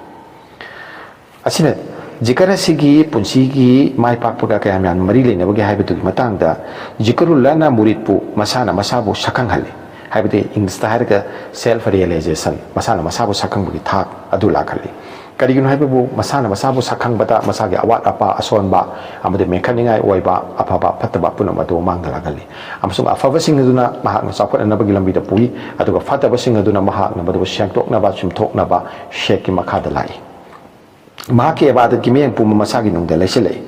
ꯑꯁꯤꯅ ꯖꯤꯀꯔ ꯑꯁꯤꯒꯤ ꯄꯨꯟꯁꯤꯒꯤ ꯃꯥꯏ ꯄꯥꯛꯄꯒ ꯀꯌꯥꯝ ꯌꯥꯝꯅ ꯃꯔꯤ ꯂꯩꯅꯕꯒꯦ ꯍꯥꯏꯕꯗꯨꯒꯤ ꯃꯇꯥꯡꯗ, ꯖꯤꯀꯔꯨꯜꯂꯥꯅ ꯃꯨꯔꯤꯠꯄꯨ ꯃꯁꯥꯅ ꯃꯁꯥꯕꯨ ꯁꯛꯈꯪꯍꯜꯂꯤ꯫ ꯍꯥꯏꯕꯗꯤ ꯏꯪꯂꯤꯁꯇ ꯍꯥꯏꯔꯒ self realization, ꯃꯁꯥꯅ ꯃꯁꯥꯕꯨ ꯁꯛꯈꯪꯕꯒꯤ ꯊꯥꯛ ꯑꯗꯨ ꯂꯥꯛꯍꯜꯂꯤ꯫ ꯀꯔꯤꯒꯤꯅꯣ ꯍꯥꯏꯕꯕꯨ ꯃꯁꯥꯅ ꯃꯁꯥꯕꯨ ꯁꯛꯈꯪꯕꯗ ꯃꯁꯥꯒꯤ ꯑꯋꯥꯠ ꯑꯄꯥ, ꯑꯁꯣꯟꯕ ꯑꯃꯗꯤ ꯃꯦꯟꯈꯠꯅꯤꯡꯉꯥꯏ ꯑꯣꯏꯕ ꯑꯐꯕ ꯐꯠꯇꯕ ꯄꯨꯝꯅꯃꯛ ꯑꯗꯨ ꯃꯥꯡꯗ ꯂꯥꯛꯍꯜꯂꯤ꯫ ꯑꯃꯁꯨꯡ ꯑꯐꯕꯁꯤꯡ ꯑꯗꯨꯅ ꯃꯍꯥꯛꯅ ꯆꯥꯎꯈꯠꯅꯅꯕꯒꯤ ꯂꯝꯕꯤꯗ ꯄꯨꯏ, ꯑꯗꯨꯒ ꯐꯠꯇꯕꯁꯤꯡ ꯑꯗꯨꯅ ꯃꯍꯥꯛꯅ ꯃꯗꯨꯕꯨ ꯁꯦꯡꯗꯣꯛꯅꯕ, ꯆꯨꯝꯊꯣꯛꯅꯕ ꯁꯦꯛꯀꯤ ꯃꯈꯥꯗ ꯂꯥꯛꯏ꯫ ꯃꯍꯥꯛꯀꯤ ꯏꯕꯥꯗꯠꯀꯤ ꯃꯤꯠꯌꯦꯡ ꯄꯨꯝꯕ ꯃꯁꯥꯒꯤ ꯅꯨꯡꯗ ꯂꯩꯁꯤꯜꯂꯛꯏ꯫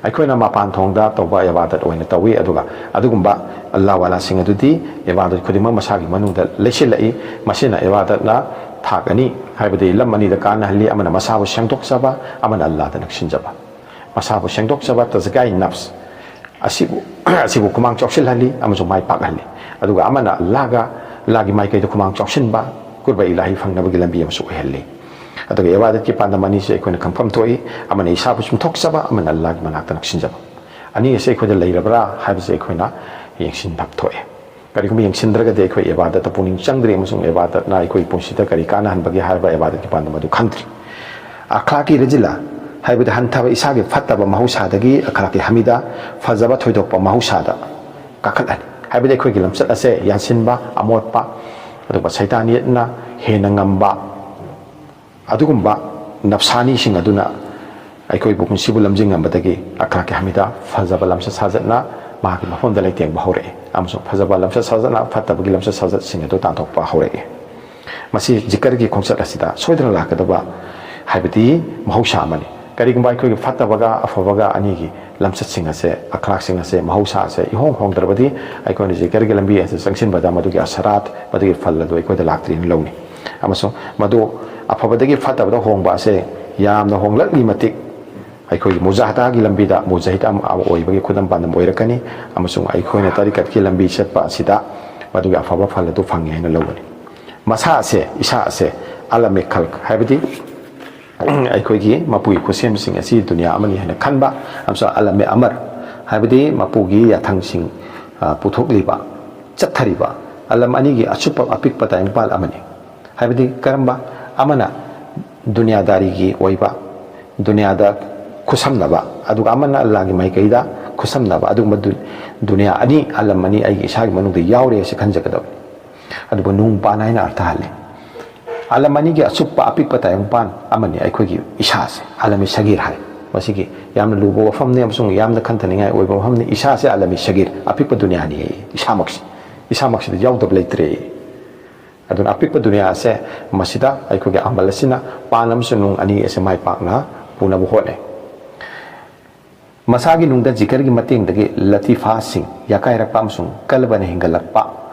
ꯑꯩꯈꯣꯏꯅ ꯃꯄꯥꯟ ꯊꯣꯡꯗ ꯇꯧꯕ ꯏꯕꯥꯗꯠ ꯑꯣꯏꯅ ꯇꯧꯏ, ꯑꯗꯨꯒ ꯑꯗꯨꯒꯨꯝꯕ ꯑꯜꯂꯥꯍ ꯋꯥꯂꯥꯁꯤꯡ ꯑꯗꯨꯗꯤ ꯏꯕꯥꯗꯠ ꯈꯨꯗꯤꯡꯃꯛ ꯃꯁꯥꯒꯤ ꯃꯅꯨꯡꯗ ꯂꯩꯁꯤꯜꯂꯛꯏ꯫ ꯃꯁꯤꯅ ꯏꯕꯥꯗꯠꯅ ꯊꯥꯛ ꯑꯅꯤ, ꯍꯥꯏꯕꯗꯤ ꯂꯝ ꯑꯅꯤꯗ ꯀꯥꯟꯅꯍꯜꯂꯤ, ꯑꯃꯅ ꯃꯁꯥꯕꯨ ꯁꯦꯡꯗꯣꯛꯆꯕ, ꯑꯃꯅ ꯑꯜꯂꯥꯍꯗ ꯅꯛꯁꯤꯟꯖꯕ꯫ ꯃꯁꯥꯕꯨ ꯁꯦꯡꯗꯣꯛꯆꯕ, ꯇꯖꯀꯤꯌꯥ ꯅꯐꯁ, ꯑꯁꯤꯕꯨ, ꯑꯁꯤꯕꯨ ꯈꯨꯃꯥꯡ ꯆꯥꯎꯁꯤꯜꯍꯜꯂꯤ ꯑꯃꯁꯨꯡ ꯃꯥꯏ ꯄꯥꯛꯍꯜꯂꯤ꯫ ꯑꯗꯨꯒ ꯑꯃꯅ ꯑꯜꯂꯥꯍꯒ, ꯑꯜꯂꯥꯍꯒꯤ ꯃꯥꯏꯀꯩꯗ ꯈꯨꯃꯥꯡ ꯆꯥꯎꯁꯤꯟꯕ, ꯀꯨꯔꯕ ꯏꯂꯥꯍꯤ ꯐꯪꯅꯕꯒꯤ ꯂꯝꯕꯤ ꯑꯃꯁꯨ ꯑꯣꯏꯍꯜꯂꯤ꯫ ꯑꯗꯨꯒ ꯏꯕꯥꯗꯠꯀꯤ ꯄꯥꯟꯗꯝ ꯑꯅꯤꯁꯤ ꯑꯩꯈꯣꯏꯅ ꯈꯪꯐꯝ ꯊꯣꯛꯏ, ꯑꯃꯅ ꯏꯁꯥꯕꯨ ꯆꯨꯝꯊꯣꯛꯆꯕ, ꯑꯃꯅ ꯑꯜꯂꯥꯍꯒꯤ ꯃꯅꯥꯛꯇ ꯅꯛꯁꯤꯟꯖꯕ꯫ ꯑꯅꯤ ꯑꯁꯤ ꯑꯩꯈꯣꯏꯗ ꯂꯩꯔꯕ꯭ꯔꯥ ꯍꯥꯏꯕꯁꯤ ꯑꯩꯈꯣꯏꯅ ꯌꯦꯡꯁꯤꯟꯐꯝ ꯊꯣꯛꯏ꯫ ꯀꯔꯤꯒꯨꯝꯕ ꯌꯦꯡꯁꯤꯟꯗ꯭ꯔꯒꯗꯤ ꯑꯩꯈꯣꯏ ꯏꯕꯥꯗꯠꯇ ꯄꯨꯛꯅꯤꯡ ꯆꯪꯗ꯭ꯔꯤ ꯑꯃꯁꯨꯡ ꯏꯕꯥꯗꯠꯅ ꯑꯩꯈꯣꯏꯒꯤ ꯄꯨꯟꯁꯤꯗ ꯀꯔꯤ ꯀꯥꯟꯅꯍꯟꯕꯒꯦ ꯍꯥꯏꯕ ꯏꯕꯥꯗꯠꯀꯤ ꯄꯥꯟꯗꯝ ꯑꯗꯨ ꯈꯪꯗ꯭ꯔꯤ꯫ ꯑꯈ꯭ꯂꯥꯛꯀꯤ ꯔꯖꯤꯂꯥ ꯍꯥꯏꯕꯗꯤ ꯍꯟꯊꯕ, ꯏꯁꯥꯒꯤ ꯐꯠꯇꯕ ꯃꯍꯧꯁꯥꯗꯒꯤ ꯑꯈ꯭ꯂꯥꯛꯀꯤ ꯍꯃꯤꯗꯥ, ꯐꯖꯕ ꯊꯣꯏꯗꯣꯛꯄ ꯃꯍꯧꯁꯥꯗ ꯀꯥꯈꯠꯍꯜꯂꯤ꯫ ꯍꯥꯏꯕꯗꯤ ꯑꯩꯈꯣꯏꯒꯤ ꯂꯝꯆꯠ ꯑꯁꯦ ꯌꯥꯟꯁꯤꯟꯕ, ꯑꯃꯣꯠꯄ, ꯑꯗꯨꯒ ꯁꯩꯇꯥꯟ ꯌꯦꯠꯅ ꯍꯦꯟꯅ ꯉꯝꯕ ꯑꯗꯨꯒꯨꯝꯕ ꯅꯞꯁꯥꯅꯤꯁꯤꯡ ꯑꯗꯨꯅ ꯑꯩꯈꯣꯏꯕꯨ ꯄꯨꯟꯁꯤꯕꯨ ꯂꯝꯖꯤꯡ ꯉꯝꯕꯗꯒꯤ ꯑꯈ꯭ꯂꯥꯛꯀꯤ ꯍꯃꯤꯗꯥ, ꯐꯖꯕ ꯂꯝꯆꯠ ꯁꯥꯖꯠꯅ ꯃꯍꯥꯛꯀꯤ ꯃꯐꯝꯗ ꯂꯩꯇꯦꯡꯕ ꯍꯧꯔꯛꯏ, ꯑꯃꯁꯨꯡ ꯐꯖꯕ ꯂꯝꯆꯠ ꯁꯥꯖꯠꯅ ꯐꯠꯇꯕꯒꯤ ꯂꯝꯆꯠ ꯁꯥꯖꯠꯁꯤꯡ ꯑꯗꯨ ꯇꯥꯟꯊꯣꯛꯄ ꯍꯧꯔꯛꯏ꯫ ꯃꯁꯤ ꯖꯤꯀꯔꯒꯤ ꯈꯣꯡꯆꯠ ꯑꯁꯤꯗ ꯁꯣꯏꯗꯅ ꯂꯥꯛꯀꯗꯕ, ꯍꯥꯏꯕꯗꯤ ꯃꯍꯧꯁꯥ ꯑꯃꯅꯤ꯫ ꯀꯔꯤꯒꯨꯝꯕ ꯑꯩꯈꯣꯏꯒꯤ ꯐꯠꯇꯕꯒ ꯑꯐꯕꯒ ꯑꯅꯤꯒꯤ ꯂꯝꯆꯠꯁꯤꯡ ꯑꯁꯦ, ꯑꯈ꯭ꯂꯥꯛꯁꯤꯡ ꯑꯁꯦ, ꯃꯍꯧꯁꯥ ꯑꯁꯦ ꯏꯍꯣꯡ ꯍꯣꯡꯗ꯭ꯔꯕꯗꯤ, ꯑꯩꯈꯣꯏꯅ ꯖꯤꯀꯔꯒꯤ ꯂꯝꯕꯤ ꯑꯁꯤ ꯆꯪꯁꯤꯟꯕꯗ ꯃꯗꯨꯒꯤ ꯑꯁꯔꯥꯠ, ꯃꯗꯨꯒꯤ ꯐꯜ ꯑꯗꯨ ꯑꯩꯈꯣꯏꯗ ꯂꯥꯛꯇ꯭ꯔꯤꯅ ꯂꯧꯅꯤ꯫ ꯑꯃꯁꯨꯡ ꯃꯗꯨ ꯑꯐꯕꯗꯒꯤ ꯐꯠꯇꯕꯗ ꯍꯣꯡꯕ ꯑꯁꯦ ꯌꯥꯝꯅ ꯍꯣꯡꯂꯛꯂꯤ ꯃꯇꯤꯛ, ꯑꯩꯈꯣꯏꯒꯤ ꯃꯨꯖꯥꯍꯗꯥꯒꯤ ꯂꯝꯕꯤꯗ ꯃꯨꯖꯥꯍꯤꯗ ꯑꯃ ꯑꯣꯏꯕꯒꯤ ꯈꯨꯗꯝ ꯄꯥꯟꯗꯝ ꯑꯣꯏꯔꯛꯀꯅꯤ꯫ ꯑꯃꯁꯨꯡ ꯑꯩꯈꯣꯏꯅ ꯇꯔꯤꯀꯠꯀꯤ ꯂꯝꯕꯤ ꯆꯠꯄ ꯑꯁꯤꯗ ꯃꯗꯨꯒꯤ ꯑꯐꯕ ꯐꯜ ꯑꯗꯨ ꯐꯪꯉꯤ ꯍꯥꯏꯅ ꯂꯧꯒꯅꯤ꯫ ꯃꯁꯥ ꯑꯁꯦ, ꯏꯁꯥ ꯑꯁꯦ, ꯑꯂꯝ ꯈꯜꯛ, ꯍꯥꯏꯕꯗꯤ ꯑꯩꯈꯣꯏꯒꯤ ꯃꯄꯨꯒꯤ ꯈꯨꯠꯁꯦꯝꯁꯤꯡ ꯑꯁꯤ ꯗꯨꯅꯤꯌꯥ ꯑꯃꯅꯤ ꯍꯥꯏꯅ ꯈꯟꯕ, ꯑꯃꯁꯨꯡ ꯑꯂꯝ ꯑꯃꯔ, ꯍꯥꯏꯕꯗꯤ ꯃꯄꯨꯒꯤ ꯌꯥꯊꯪꯁꯤꯡ, ꯑ, ꯄꯨꯊꯣꯛꯂꯤꯕ, ꯆꯠꯊꯔꯤꯕ ꯑꯂꯝ ꯑꯅꯤꯒꯤ ꯑꯆꯨꯞꯄ ꯑꯄꯤꯛꯄ ꯇꯥꯏꯕꯪꯄꯥꯟ ꯑꯃꯅꯤ꯫ ꯍꯥꯏꯕꯗꯤ ꯀꯔꯝꯕ? ꯑꯃꯅ ꯗꯨꯅꯤꯌꯥꯗꯥꯔꯤꯒꯤ ꯑꯣꯏꯕ, ꯗꯨꯅꯤꯌꯥꯗ ꯈꯨꯠꯁꯝꯅꯕ, ꯑꯗꯨꯒ ꯑꯃꯅ ꯑꯜꯂꯥꯒꯤ ꯃꯥꯏꯀꯩꯗ ꯈꯨꯠꯁꯝꯅꯕ, ꯑꯗꯨꯒꯨꯝꯕ ꯗꯨ-, ꯗꯨꯅꯤꯌꯥ ꯑꯅꯤ, ꯑꯂꯝ ꯑꯅꯤ ꯑꯩꯒꯤ ꯏꯁꯥꯒꯤ ꯃꯅꯨꯡꯗ ꯌꯥꯎꯔꯦ ꯍꯥꯏꯁꯤ ꯈꯟꯖꯒꯗꯕꯅꯤ꯫ ꯑꯗꯨꯕꯨ ꯅꯨꯡ ꯄꯥꯟ ꯍꯥꯏꯅ ꯑꯔꯊ ꯍꯜꯂꯤ꯫ ꯑꯂꯝ ꯑꯅꯤꯒꯤ ꯑꯆꯨꯞꯄ ꯑꯄꯤꯛꯄ ꯇꯥꯏꯕꯪꯄꯥꯟ ꯑꯃꯅꯤ ꯑꯩꯈꯣꯏꯒꯤ ꯏꯁꯥꯁꯦ, ꯑꯂꯝ ꯁꯒꯤꯔ ꯍꯥꯏ꯫ ꯃꯁꯤꯒꯤ ꯌꯥꯝꯅ ꯂꯨꯕ ꯋꯥꯐꯝꯅꯤ ꯑꯃꯁꯨꯡ ꯌꯥꯝꯅ ꯈꯟꯊꯅꯤꯡꯉꯥꯏ ꯑꯣꯏꯕ ꯋꯥꯐꯝꯅꯤ꯫ ꯏꯁꯥꯁꯦ ꯑꯂꯝ ꯁꯒꯤꯔ, ꯑꯄꯤꯛꯄ ꯗꯨꯅꯤꯌꯥꯅꯤ꯫ ꯏꯁꯥꯃꯛꯁꯤ, ꯏꯁꯥꯃꯛꯁꯤꯗ ꯌꯥꯎꯗꯕ ꯂꯩꯇ꯭ꯔꯦ꯫ ꯑꯗꯨꯅ ꯑꯄꯤꯛꯄ ꯗꯨꯅꯤꯌꯥ ꯑꯁꯦ, ꯃꯁꯤꯗ ꯑꯩꯈꯣꯏꯒꯤ ꯑꯃꯜ ꯑꯁꯤꯅ ꯄꯥꯟ ꯑꯃꯁꯨꯡ ꯅꯨꯡ ꯑꯅꯤ ꯑꯁꯦ ꯃꯥꯏ ꯄꯥꯛꯅ ꯄꯨꯅꯕ ꯍꯣꯠꯅꯩ꯫ ꯃꯁꯥꯒꯤ ꯅꯨꯡꯗ ꯖꯤꯀꯔꯒꯤ ꯃꯇꯦꯡꯗꯒꯤ ꯂꯇꯤꯐꯥꯁꯤꯡ ꯌꯥꯀꯥꯏꯔꯛꯄ ꯑꯃꯁꯨꯡ ꯀꯜꯕꯅ ꯍꯤꯡꯒꯠꯂꯛꯄ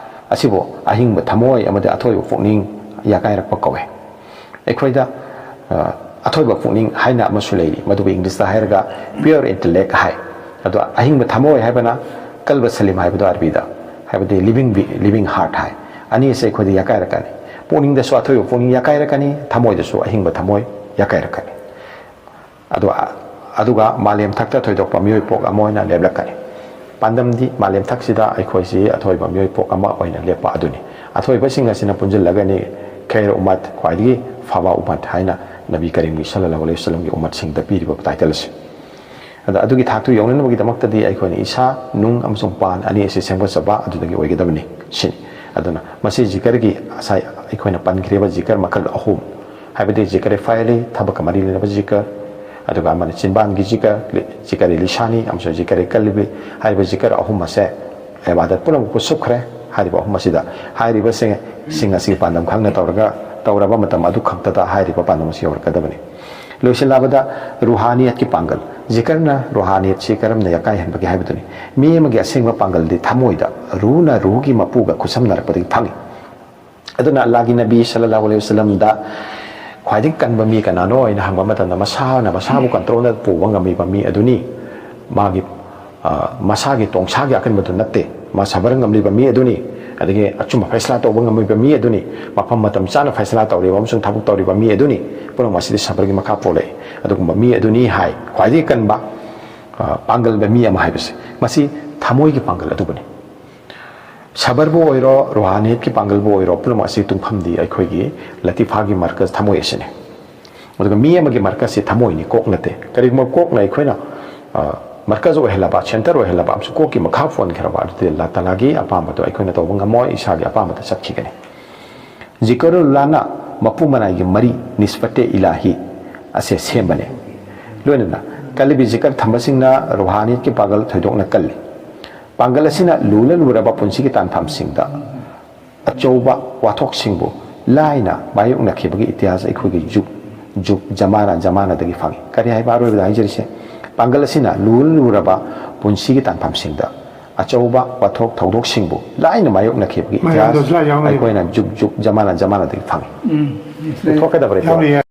ꯑꯁꯤꯕꯨ ꯑꯍꯤꯡꯕ ꯊꯃꯣꯏ ꯑꯃꯗꯤ ꯑꯊꯣꯏꯕ ꯄꯨꯛꯅꯤꯡ ꯌꯥꯀꯥꯏꯔꯛꯄ ꯀꯧꯏ꯫ ꯑꯩꯈꯣꯏꯗ, ꯑ, ꯑꯊꯣꯏꯕ ꯄꯨꯛꯅꯤꯡ ꯍꯥꯏꯅ ꯑꯃꯁꯨ ꯂꯩꯔꯤ, ꯃꯗꯨꯕꯨ ꯏꯪꯂꯤꯁꯇ ꯍꯥꯏꯔꯒ pure intellect ꯍꯥꯏ꯫ ꯑꯗꯣ ꯑꯍꯤꯡꯕ ꯊꯃꯣꯏ ꯍꯥꯏꯕꯅ ꯀꯜꯕ ꯁꯂꯤꯝ ꯍꯥꯏꯕꯗꯣ ꯑꯔꯕꯤꯗ, ꯍꯥꯏꯕꯗꯤ living be-, living heart ꯍꯥꯏ꯫ ꯑꯅꯤ ꯑꯁꯦ ꯑꯩꯈꯣꯏꯗ ꯌꯥꯀꯥꯏꯔꯛꯀꯅꯤ꯫ ꯄꯨꯛꯅꯤꯡꯗꯁꯨ ꯑꯊꯣꯏꯕ ꯄꯨꯛꯅꯤꯡ ꯌꯥꯀꯥꯏꯔꯛꯀꯅꯤ, ꯊꯃꯣꯏꯗꯁꯨ ꯑꯍꯤꯡꯕ ꯊꯃꯣꯏ ꯌꯥꯀꯥꯏꯔꯛꯀꯅꯤ꯫ ꯑꯗꯨꯒ, ꯑꯗꯨꯒ ꯃꯥꯂꯦꯝ ꯊꯛꯇ ꯊꯣꯏꯗꯣꯛꯄ ꯃꯤꯑꯣꯏ ꯄꯣꯛ ꯑꯃ ꯑꯣꯏꯅ ꯂꯦꯞꯂꯛꯀꯅꯤ꯫ ꯄꯥꯟꯗꯝꯗꯤ ꯃꯥꯂꯦꯝ ꯊꯛꯁꯤꯗ ꯑꯩꯈꯣꯏꯁꯤ ꯑꯊꯣꯏꯕ ꯃꯤꯑꯣꯏ ꯄꯣꯛ ꯑꯃ ꯑꯣꯏꯅ ꯂꯦꯞꯄ ꯑꯗꯨꯅꯤ꯫ ꯑꯊꯣꯏꯕꯁꯤꯡ ꯑꯁꯤꯅ ꯄꯨꯟꯁꯤꯜꯂꯒꯅꯤ ꯈꯩꯔ ꯎꯃꯠ, ꯈ꯭ꯋꯥꯏꯗꯒꯤ ꯐꯕ ꯎꯃꯠ ꯍꯥꯏꯅ ꯅꯕꯤ ꯀꯔꯤꯝꯒꯤ ꯁꯜꯂꯜꯂꯥꯍꯨ ꯑꯂꯩꯍꯤ ꯋꯁꯜꯂꯝꯒꯤ ꯎꯃꯠꯁꯤꯡꯗ ꯄꯤꯔꯤꯕ ꯇꯥꯏꯇꯜ ꯑꯁꯤ꯫ ꯑꯗ ꯑꯗꯨꯒꯤ ꯊꯥꯛꯇꯨ ꯌꯧꯅꯅꯕꯒꯤꯗꯃꯛꯇꯗꯤ ꯑꯩꯈꯣꯏꯅ ꯏꯁꯥ, ꯅꯨꯡ ꯑꯃꯁꯨꯡ ꯄꯥꯟ ꯑꯅꯤ ꯑꯁꯤ ꯁꯦꯝꯒꯠꯆꯕ ꯑꯗꯨꯗꯒꯤ ꯑꯣꯏꯒꯗꯕꯅꯤ꯫ ꯁꯤꯅꯤ꯫ ꯑꯗꯨꯅ ꯃꯁꯤ ꯖꯤꯀꯔꯒꯤ ꯉꯁꯥꯏ ꯑꯩꯈꯣꯏꯅ ꯄꯟꯈ꯭ꯔꯤꯕ ꯖꯤꯀꯔ ꯃꯈꯜ ꯑꯍꯨꯝ, ꯍꯥꯏꯕꯗꯤ ꯖꯤꯀꯔ ꯐꯥꯏꯂꯤ, ꯊꯕꯛꯀ ꯃꯔꯤ ꯂꯩꯅꯕ ꯖꯤꯀꯔ, ꯑꯗꯨꯒ ꯑꯃꯅ ꯆꯤꯟꯕꯥꯟꯒꯤ ꯖꯤꯀꯔ, ꯖꯤꯀꯔ ꯂꯤꯁꯥꯅꯤ ꯑꯃꯁꯨꯡ ꯖꯤꯀꯔ ꯀꯜꯕꯤ ꯍꯥꯏꯔꯤꯕ ꯖꯤꯀꯔ ꯑꯍꯨꯝ ꯑꯁꯦ ꯏꯕꯥꯗꯠ ꯄꯨꯝꯅꯃꯛꯄꯨ ꯁꯨꯞꯈ꯭ꯔꯦ꯫ ꯍꯥꯏꯔꯤꯕ ꯑꯍꯨꯝ ꯑꯁꯤꯗ ꯍꯥꯏꯔꯤꯕꯁꯤꯡ ꯁꯤꯡ ꯑꯁꯤꯒꯤ ꯄꯥꯟꯗꯝ ꯈꯪꯅ ꯇꯧꯔꯒ ꯇꯧꯔꯕ ꯃꯇꯝ ꯑꯗꯨ ꯈꯛꯇꯗ ꯍꯥꯏꯔꯤꯕ ꯄꯥꯟꯗꯝ ꯑꯁꯤ ꯌꯧꯔꯛꯀꯗꯕꯅꯤ꯫ ꯂꯣꯏꯁꯤꯜꯂꯕꯗ ꯔꯨꯍꯥꯅꯤꯌꯠꯀꯤ ꯄꯥꯡꯒꯜ꯫ ꯖꯤꯀꯔꯅ ꯔꯨꯍꯥꯅꯤꯌꯠꯁꯤ ꯀꯔꯝꯅ ꯌꯥꯀꯥꯏꯍꯟꯕꯒꯦ ꯍꯥꯏꯕꯗꯨꯅꯤ꯫ ꯃꯤ ꯑꯃꯒꯤ ꯑꯁꯦꯡꯕ ꯄꯥꯡꯒꯜꯗꯤ ꯊꯃꯣꯏꯗ ꯔꯨꯅ ꯔꯨꯍꯒꯤ ꯃꯄꯨꯒ ꯈꯨꯠꯁꯝꯅꯔꯛꯄꯗꯒꯤ ꯐꯪꯏ꯫ ꯑꯗꯨꯅ ꯑꯜꯂꯥꯍꯒꯤ ꯅꯕꯤ ꯁꯜꯂꯜꯂꯥꯍꯨ ꯑꯂꯩꯍꯤ ꯋꯁꯜꯂꯝꯗ ꯈ꯭ꯋꯥꯏꯗꯒꯤ ꯀꯟꯕ ꯃꯤ ꯀꯅꯥꯅꯣ ꯍꯥꯏꯅ ꯍꯪꯕ ꯃꯇꯝꯗ ꯃꯁꯥꯅ ꯃꯁꯥꯕꯨ ꯀꯟꯇ꯭ꯔꯣꯜꯗ ꯄꯨꯕ ꯉꯝꯃꯤꯕ ꯃꯤ ꯑꯗꯨꯅꯤ꯫ ꯃꯥꯒꯤ, ꯑ, ꯃꯁꯥꯒꯤ ꯇꯣꯡꯁꯥꯒꯤ ꯑꯀꯟꯕꯗꯨ ꯅꯠꯇꯦ꯫ ꯃꯥ ꯁꯕꯔ ꯉꯝꯂꯤꯕ ꯃꯤ ꯑꯗꯨꯅꯤ꯫ ꯑꯗꯒꯤ ꯑꯆꯨꯝꯕ ꯐꯩꯁꯂꯥ ꯇꯧꯕ ꯉꯝꯂꯤꯕ ꯃꯤ ꯑꯗꯨꯅꯤ꯫ ꯃꯐꯝ ꯃꯇꯝ ꯆꯥꯅ ꯐꯩꯁꯂꯥ ꯇꯧꯔꯤꯕ ꯑꯃꯁꯨꯡ ꯊꯕꯛ ꯇꯧꯔꯤꯕ ꯃꯤ ꯑꯗꯨꯅꯤ꯫ ꯄꯨꯝꯅꯃꯛ ꯑꯁꯤꯗꯤ ꯁꯕꯔꯒꯤ ꯃꯈꯥ ꯄꯣꯜꯂꯛꯏ꯫ ꯑꯗꯨꯒꯨꯝꯕ ꯃꯤ ꯑꯗꯨꯅꯤ ꯍꯥꯏ꯫ ꯈ꯭ꯋꯥꯏꯗꯒꯤ ꯀꯟꯕ, ꯑ, ꯄꯥꯡꯒꯜꯕ ꯃꯤ ꯑꯃ ꯍꯥꯏꯕꯁꯦ꯫ ꯃꯁꯤ ꯊꯃꯣꯏꯒꯤ ꯄꯥꯡꯒꯜ ꯑꯗꯨꯕꯨꯅꯤ꯫ ꯁꯕꯔꯕꯨ ꯑꯣꯏꯔꯣ, ꯔꯨꯍꯥꯅꯤꯌꯠꯀꯤ ꯄꯥꯡꯒꯜꯕꯨ ꯑꯣꯏꯔꯣ, ꯄꯨꯝꯅꯃꯛ ꯑꯁꯤ ꯇꯨꯡꯐꯝꯗꯤ ꯑꯩꯈꯣꯏꯒꯤ ꯂꯇꯤꯐꯥꯒꯤ ꯃꯔꯀꯖ ꯊꯃꯣꯏ ꯑꯁꯤꯅꯤ꯫ ꯑꯗꯨꯒ ꯃꯤ ꯑꯃꯒꯤ ꯃꯔꯀꯖꯁꯤ ꯊꯃꯣꯏꯅꯤ, ꯀꯣꯛ ꯅꯠꯇꯦ꯫ ꯀꯔꯤꯒꯨꯝꯕ ꯀꯣꯛꯅ ꯑꯩꯈꯣꯏꯅ, ꯑ, ꯃꯔꯀꯖ ꯑꯣꯏꯍꯜꯂꯕ, ꯁꯦꯟꯇꯔ ꯑꯣꯏꯍꯜꯂꯕ, ꯑꯃꯁꯨꯡ ꯀꯣꯛꯀꯤ ꯃꯈꯥ ꯄꯣꯟꯈ꯭ꯔꯕ, ꯑꯗꯨꯗꯤ ꯑꯜꯂꯥꯍ ꯇꯥꯂꯥꯒꯤ ꯑꯄꯥꯝꯕꯗꯣ ꯑꯩꯈꯣꯏꯅ ꯇꯧꯕ ꯉꯝꯃꯣꯏ, ꯏꯁꯥꯒꯤ ꯑꯄꯥꯝꯕꯗ ꯆꯠꯈꯤꯒꯅꯤ꯫ ꯖꯤꯀꯔꯨꯜꯂꯥꯍꯅ ꯃꯄꯨ ꯃꯅꯥꯏꯒꯤ ꯃꯔꯤ, ꯅꯤꯁꯕꯇꯦ ꯏꯂꯥꯍꯤ, ꯑꯁꯦ ꯁꯦꯝꯕꯅꯤ꯫ ꯂꯣꯏꯅꯅ ꯀꯜꯕꯤ ꯖꯤꯀꯔ ꯊꯝꯕꯁꯤꯡꯅ ꯔꯨꯍꯥꯅꯤꯌꯠꯀꯤ ꯄꯥꯡꯒꯜ ꯊꯣꯏꯗꯣꯛꯅ ꯀꯜꯂꯤ꯫ ꯄꯥꯡꯒꯜ ꯑꯁꯤꯅ ꯂꯨꯅ ꯂꯨꯔꯕ ꯄꯨꯟꯁꯤꯒꯤ ꯇꯥꯟꯐꯝꯁꯤꯡꯗ ꯑꯆꯧꯕ ꯋꯥꯊꯣꯛꯁꯤꯡꯕꯨ ꯂꯥꯏꯅ ꯃꯥꯌꯣꯛꯅꯈꯤꯕꯒꯤ ꯏꯇꯤꯍꯥꯁ ꯑꯩꯈꯣꯏꯒꯤ ꯖꯨꯛ, ꯖꯨꯛ, ꯖꯃꯥꯅ, ꯖꯃꯥꯅꯗꯒꯤ ꯐꯪꯏ꯫ ꯀꯔꯤ ꯍꯥꯏꯕ ꯑꯔꯣꯏꯕꯗ ꯍꯥꯏꯖꯔꯤꯁꯦ? ꯄꯥꯡꯒꯜ ꯑꯁꯤꯅ ꯂꯨꯅ ꯂꯨꯔꯕ ꯄꯨꯟꯁꯤꯒꯤ ꯇꯥꯟꯐꯝꯁꯤꯡꯗ ꯑꯆꯧꯕ ꯋꯥꯊꯣꯛ ꯊꯧꯗꯣꯛꯁꯤꯡꯕꯨ ꯂꯥꯏꯅ ꯃꯥꯌꯣꯛꯅꯈꯤꯕꯒꯤ ꯃꯌꯥꯝꯗꯣ ꯏꯇꯤꯍꯥꯁ ꯁꯤꯗ ꯌꯥꯎꯅ ꯑꯩꯈꯣꯏꯅ ꯖꯨꯛ, ꯖꯨꯛ, ꯖꯃꯥꯅ, ꯖꯃꯥꯅꯗꯒꯤ ꯐꯪꯏ꯫ ꯎꯝ, ꯁꯤꯗ ꯄꯨꯊꯣꯛꯀꯗꯕ ꯌꯥꯎꯅ report꯫